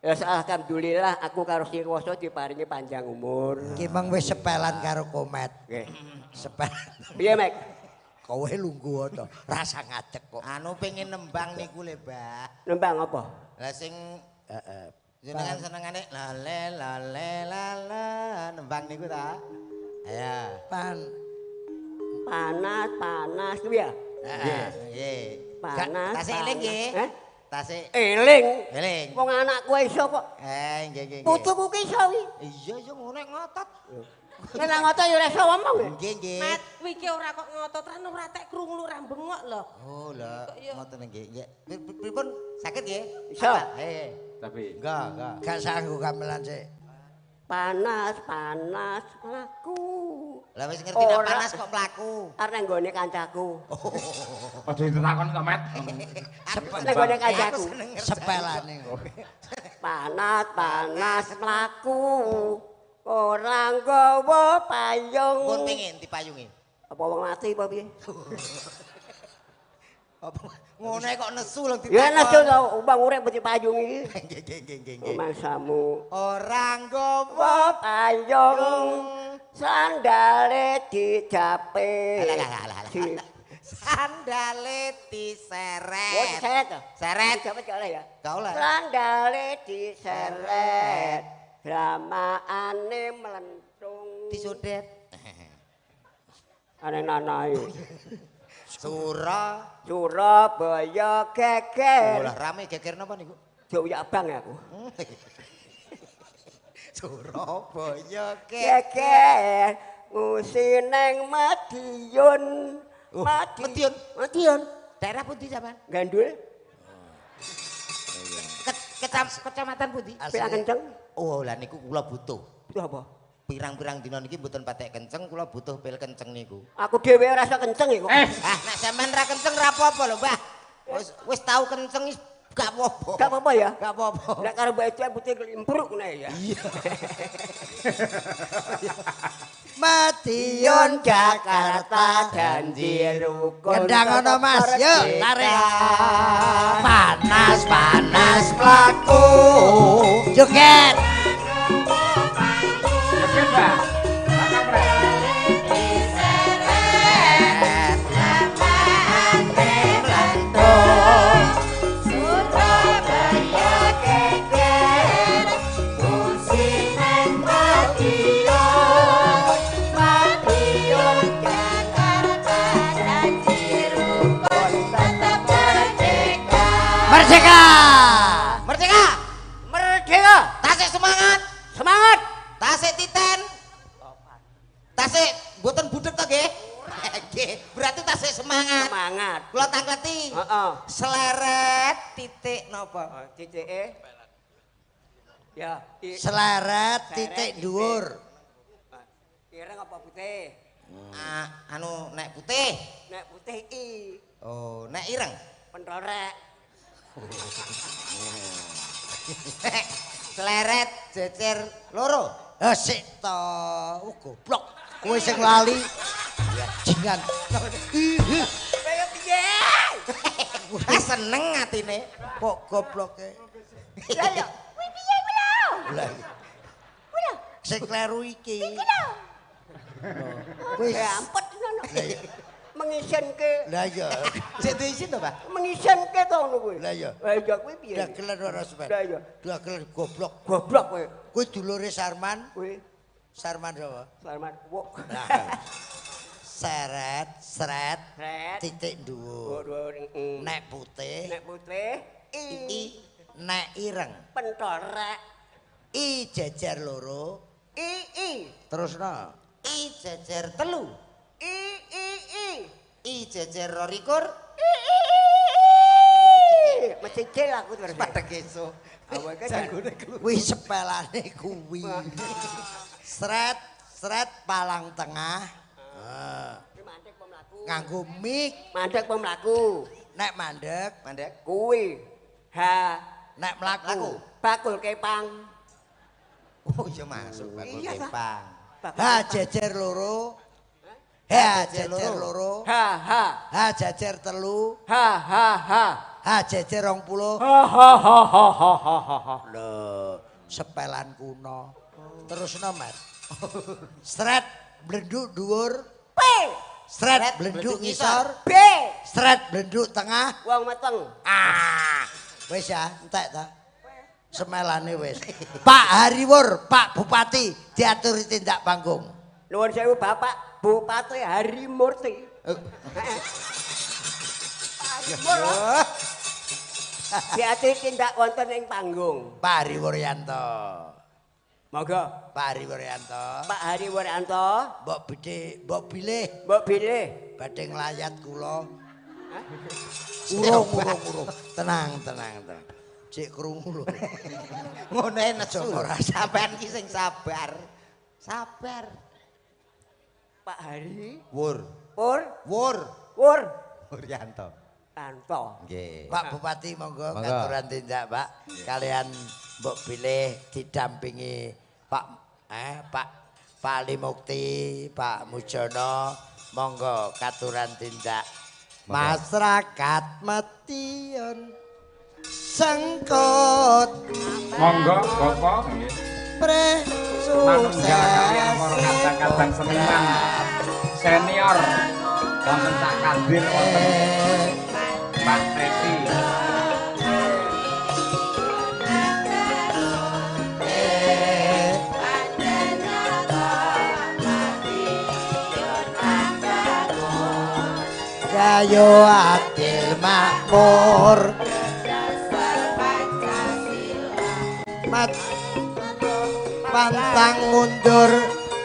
Ya alhamdulillah aku karo sing kuwasa diparingi panjang umur. Ki meng wis sepelan karo komet. Nggih. Sepelan. Piye, Mek? Kowe lungguh to, rasa ngadeg kok. Anu pengen nembang niku le, Mbah. Nembang apa? Lah sing Heeh. jenengan senengane lale lale lala nembang niku ta? Ayo. Pan. Panas, panas kuwi ya? Heeh. Nggih. Panas. Tasik eling nggih. Hah? Tasik Eling. eling. Wong anakku iso kok. Nggih nggih. Putuku ki iso kuwi. Iya iya ngono nek ngotot. Nek ra ngotot ya ora iso ngomong. Nggih nggih. Mat, kuwi ki ora kok ngotot ra ora tek krungu ora bengok lho. Oh lho, Kok ya. ngoten nggih. Nggih. Pripun saged nggih? Iso. Heh. Tapi Enggak, enggak. Gak sanggup gamelan sik. Panas, panas mlaku. Lah wis ngerti nek Ora. panas kok mlaku. Arep nang nggone kancaku. aja ditakon to, Met. Nang nggone kancaku. Aku seneng ngerti. Sepelane. Panas, panas mlaku. Ora nggawa payung. Pun pengin dipayungi. Apa wong mati apa piye? Apa ngono kok nesu lho Ya nesu to, wong urip mesti payung iki. Nggih nggih nggih nggih nggih. Mangsamu. Ora nggawa Wa payung sandale dijape. Alah, alah, alah, alah. Sandale diseret. Oh, diseret to? Seret. Dijape gak oleh ya? Gak oleh. Sandale diseret. Dramaane melentung. Disodet. Aneh nanae. Sura. Surabaya geger. Lah rame geger napa niku? Dioyak abang ya aku. Surabaya geger. Geger ngusi neng Madiun. Madiun. Madiun. Daerah pundi sampean? Gandul. Kecamatan pundi? Pirang kenceng. Oh, lah niku kula butuh. Butuh apa? Pirang-pirang dina niki mboten patek kenceng, kula butuh pil kenceng niku. Aku dhewe ora iso kenceng iku. Ah, nek sampean ra kenceng ra apa-apa lho, Mbah. Wis tau kenceng wis gak apa-apa. Gak apa-apa ya? Gak apa-apa. Nek karo mbok itu putih klimpruk ngene ya. Iya. Madiun Jakarta janji rukun. Kendang ono Mas, yuk tarik. Panas-panas mlaku. Joget. Joget, Pak. Merdeka! Merdeka! Merdeka! Tasik semangat! Semangat! Tasik titen! Tasik mboten budheg to nggih? Nggih, berarti tasik semangat. Semangat. Kula tangkleti. Heeh. Seleret titik napa? Titike. Ya, seleret titik dhuwur. Ireng apa putih? Ah, anu nek putih. Nek putih i. Oh, nek ireng? Pentorek. Seleret jejer loro. Eh sik to, oh, goblok. Kowe sing lali. Ya jingan. Kaya piye? Ah seneng atine. Kok gobloke. Lah ya, kuwi piye kuwi lho? Lah. Kuwi lho. Sing kleru iki. Iki lho. Wis ampet ngono. Mengisenke. Lah iya. Sik duwe isin to, Pak? Mengisenke to ngono kuwi. Lah iya. Lah iya kuwi piye? Dagelan ora sampean. Lah iya. Dagelan goblok. Goblok kowe. Kuwi dulure Sarman. Kuwi. Sarman sapa? Sarman wuk. Seret, seret, titik dhuwur. Nek putih. Nek putih i. Nek ireng. Pentorek. I jejer loro. I i. Terusno. I jejer telu. I i i. I jejer 22. I i i. Mecicil aku terus. Padha esuk. Awake janggone keluar. Kuwi sepelane kuwi. Seret, seret palang tengah. Heeh. Mandek apa mlaku? Nganggo mik. Mandek apa mlaku? Nek mandek, mandek kuwi. H. Nek mlaku. Bakul kepang. Oh iya masuk bakul kepang. H jejer loro. H jejer loro. H H. H jejer telu. H H H. H jejer 20. H H H H H H. Lho, sepelan kuno. Terusno, Mas. Sret blenduk dhuwur. P. Sret blenduk ngisor. B. Sret blenduk tengah. Wong meteng. Ah. Wis ya, entek ta. Semelane wis. Pak Hariwur, Pak Bupati diaturi tindak panggung. Nuwun sewu Bapak Bupati Harimurti. Pak diaturi tindak wonten ing panggung. Pak Hariwuryanto. Monggo. Pak Hariwuryanto. Pak Hariwuryanto. Mbok bidhe, mbok bilih. Mbok bilih. Badhe nglayat kula. Urung, urung, urung. Tenang, tenang, tenang. Cek krungu lho. Ngono nesu. Ora sampean ki sing sabar. Sabar. Pak Hari Wur. Pur. Wur. Wur. Wuryanto. Anto. Nggih. Pak Bupati monggo katuran tindak, Pak. Kalian mbok bilih didampingi Pak Pak Pak Ali Mukti, Pak Mujono, monggo katuran tindak. Masyarakat Madiun sengkut. Monggo Bapak nggih. Pre manunggal kalian para kadang-kadang seniman senior wonten Cak Kadir wonten Pak Teti. Gayo adil makmur mat pantang mundur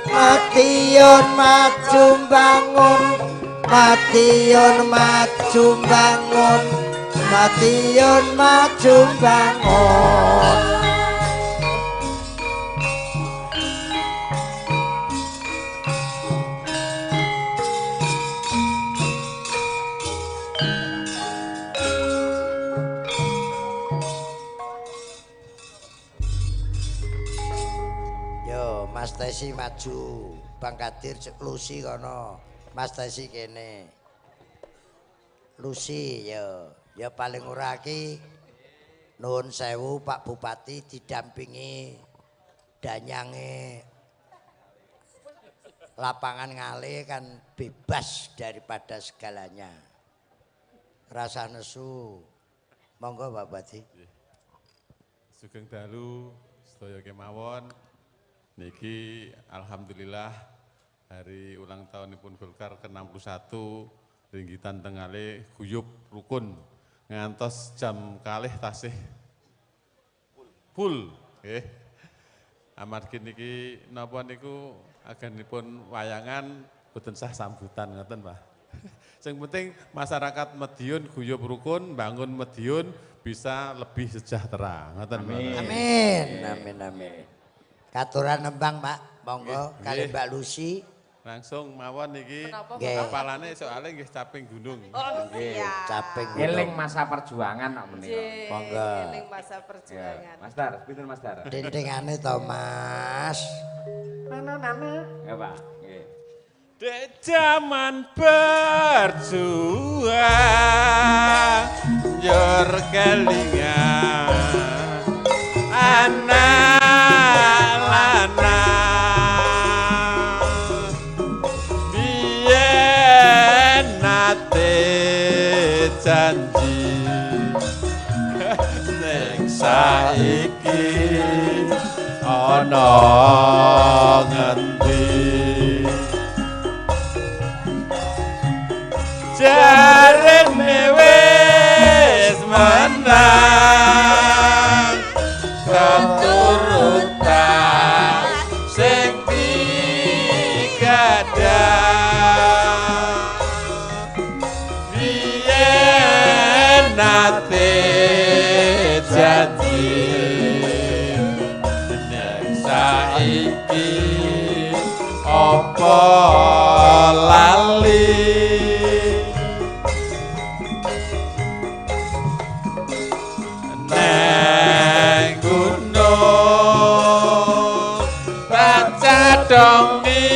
Madiun maju bangun Madiun maju bangun Madiun maju bangun. Tesi maju, Bang Kadir Lucy kono, Mas Tesi kene. Lucy ya, ya paling ora iki nuwun sewu Pak Bupati didampingi danyange lapangan Ngale kan bebas daripada segalanya. Rasa nesu. Monggo Pak Bupati. Sugeng dalu sedaya kemawon. Niki alhamdulillah hari ulang tahunipun Golkar ke-61 Ringgitan Tengale guyub rukun ngantos jam kalih tasih full nggih. Amargi niki napa niku agenipun wayangan boten sah sambutan ngoten Pak. Sing penting masyarakat Madiun guyub rukun, bangun Madiun bisa lebih sejahtera ngoten. Amin. Amin. Amin amin. Katuran nembang Pak, monggo kali Mbak Lucy. Langsung mawon niki apalane soalnya nggih caping gunung. Oh nggih, caping gunung. Eling masa perjuangan kok menika. Monggo. Eling masa perjuangan. Mas Dar, pinten Mas Dar? Dindingane to Mas. Nana-nana. Nggih Pak, nggih. Dek jaman berjuang njur kelingan anak lanang biyen nate janji ning saiki ana ngendi jarene wis menang keturutan sing digadang biyen nate janji ning saiki apa lali neng gunung cadongi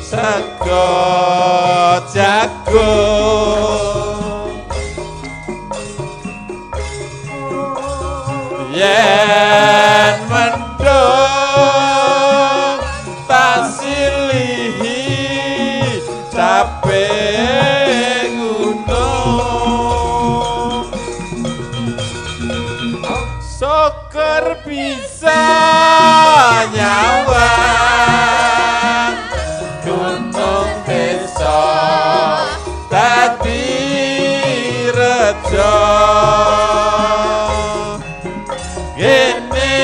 sego jagung yen mendung tak silihi capek gunung syukur bisa nyawang gunung desa dadi rejo gene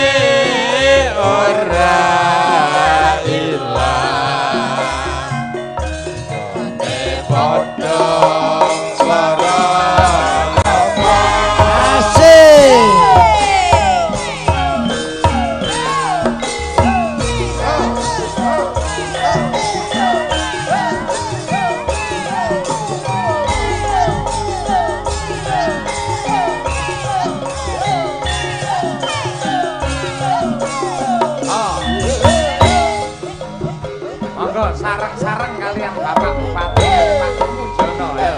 ora ilang gone padha lara. Asik. Monggo sareng-sareng kalian Bapak Bupati Pak Mujono ya.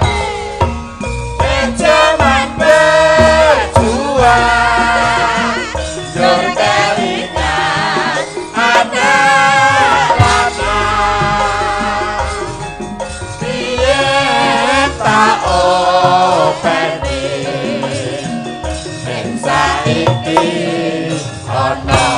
Jaman berjuang njur kelingan anak lanang biyen tak openi ning saiki ana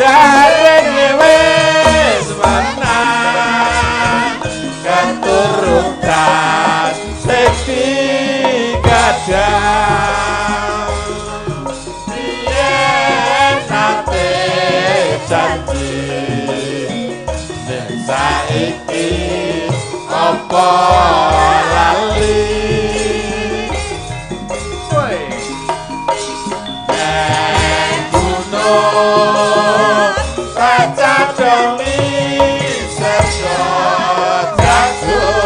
jarene wis menang keturutan sing digadang biyen nate janji ning saiki apa lali neng gunung cadongi sego jagung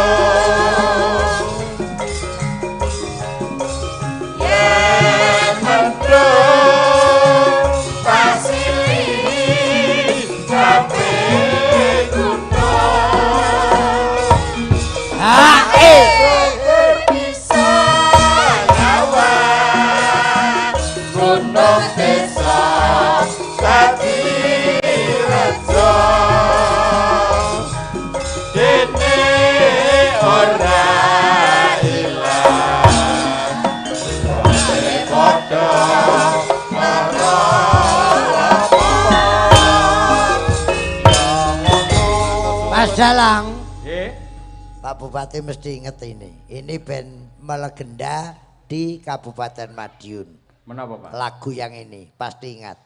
yen mendung Dalang. Nggih. Pak Bupati mesti inget ini. Ini band melegenda di Kabupaten Madiun. Menapa, Pak? Lagu yang ini pasti ingat.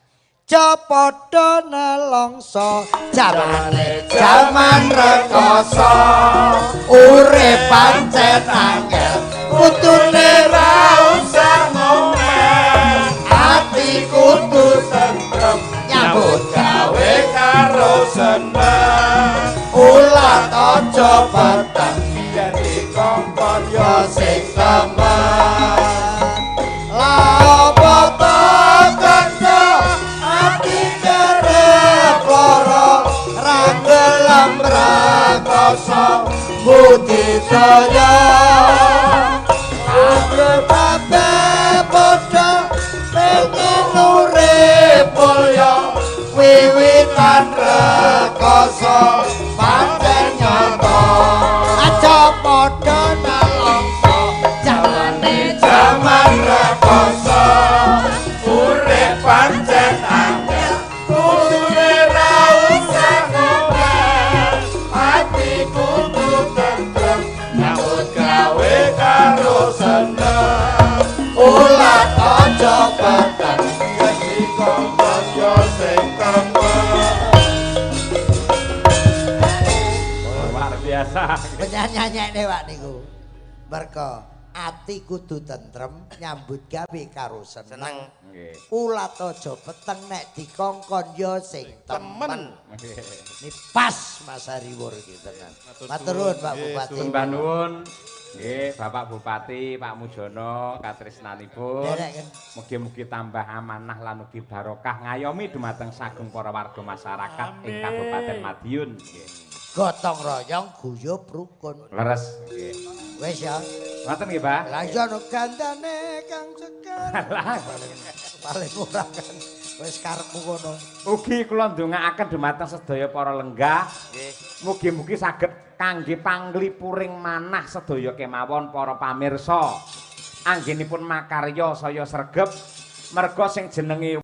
Cepodo nelongso jamane jaman rekoso urip pancen angel kudune ra usah ngomel ati kudu tentrem nyambut gawe karo seneng ulat aja peteng yen dikongkon ya sing temen la apa to kanca ati kerep lara ra gelem rekoso budidaya kabeh padha pengen urip mulya wiwitan rekoso pancen nyata aja padha nelongso jamane jaman rekoso urip pancen angel kudune ra usah ngomel ati kudu tentrem nyambut gawe karo seneng ulat aja peteng yen dikongkon yo sing temen. Luar biasa. Penyanyi-nyanyi Pak niku. Mergo ati kudu tentrem nyambut gawe karo seneng. Nggih. Ulat aja peteng nek dikongkon ya sing temen. Nggih. Ini pas Mas Hariwur iki tenan. Matur nuwun Pak Bupati. Sembah nuwun. Nggih, Bapak Bupati, Pak Mujono, katresnanipun. Derek kan. Mugi-mugi tambah amanah lan ugi barokah ngayomi dumateng sagung para warga masyarakat ing Kabupaten Madiun. Nggih. Gotong royong guyub rukun. Leres. Nggih. Wis ya. Ngoten nggih, Pak. Lah iya no gandane Kang Sekar. Paling ora kan wis karepmu kono. Ugi kula ndongaaken dumateng sedaya para lenggah. Nggih. Mugi-mugi saged kangge panglipuring manah sedaya kemawon para pamirsa. Anggenipun makarya saya sregep merga sing jenenge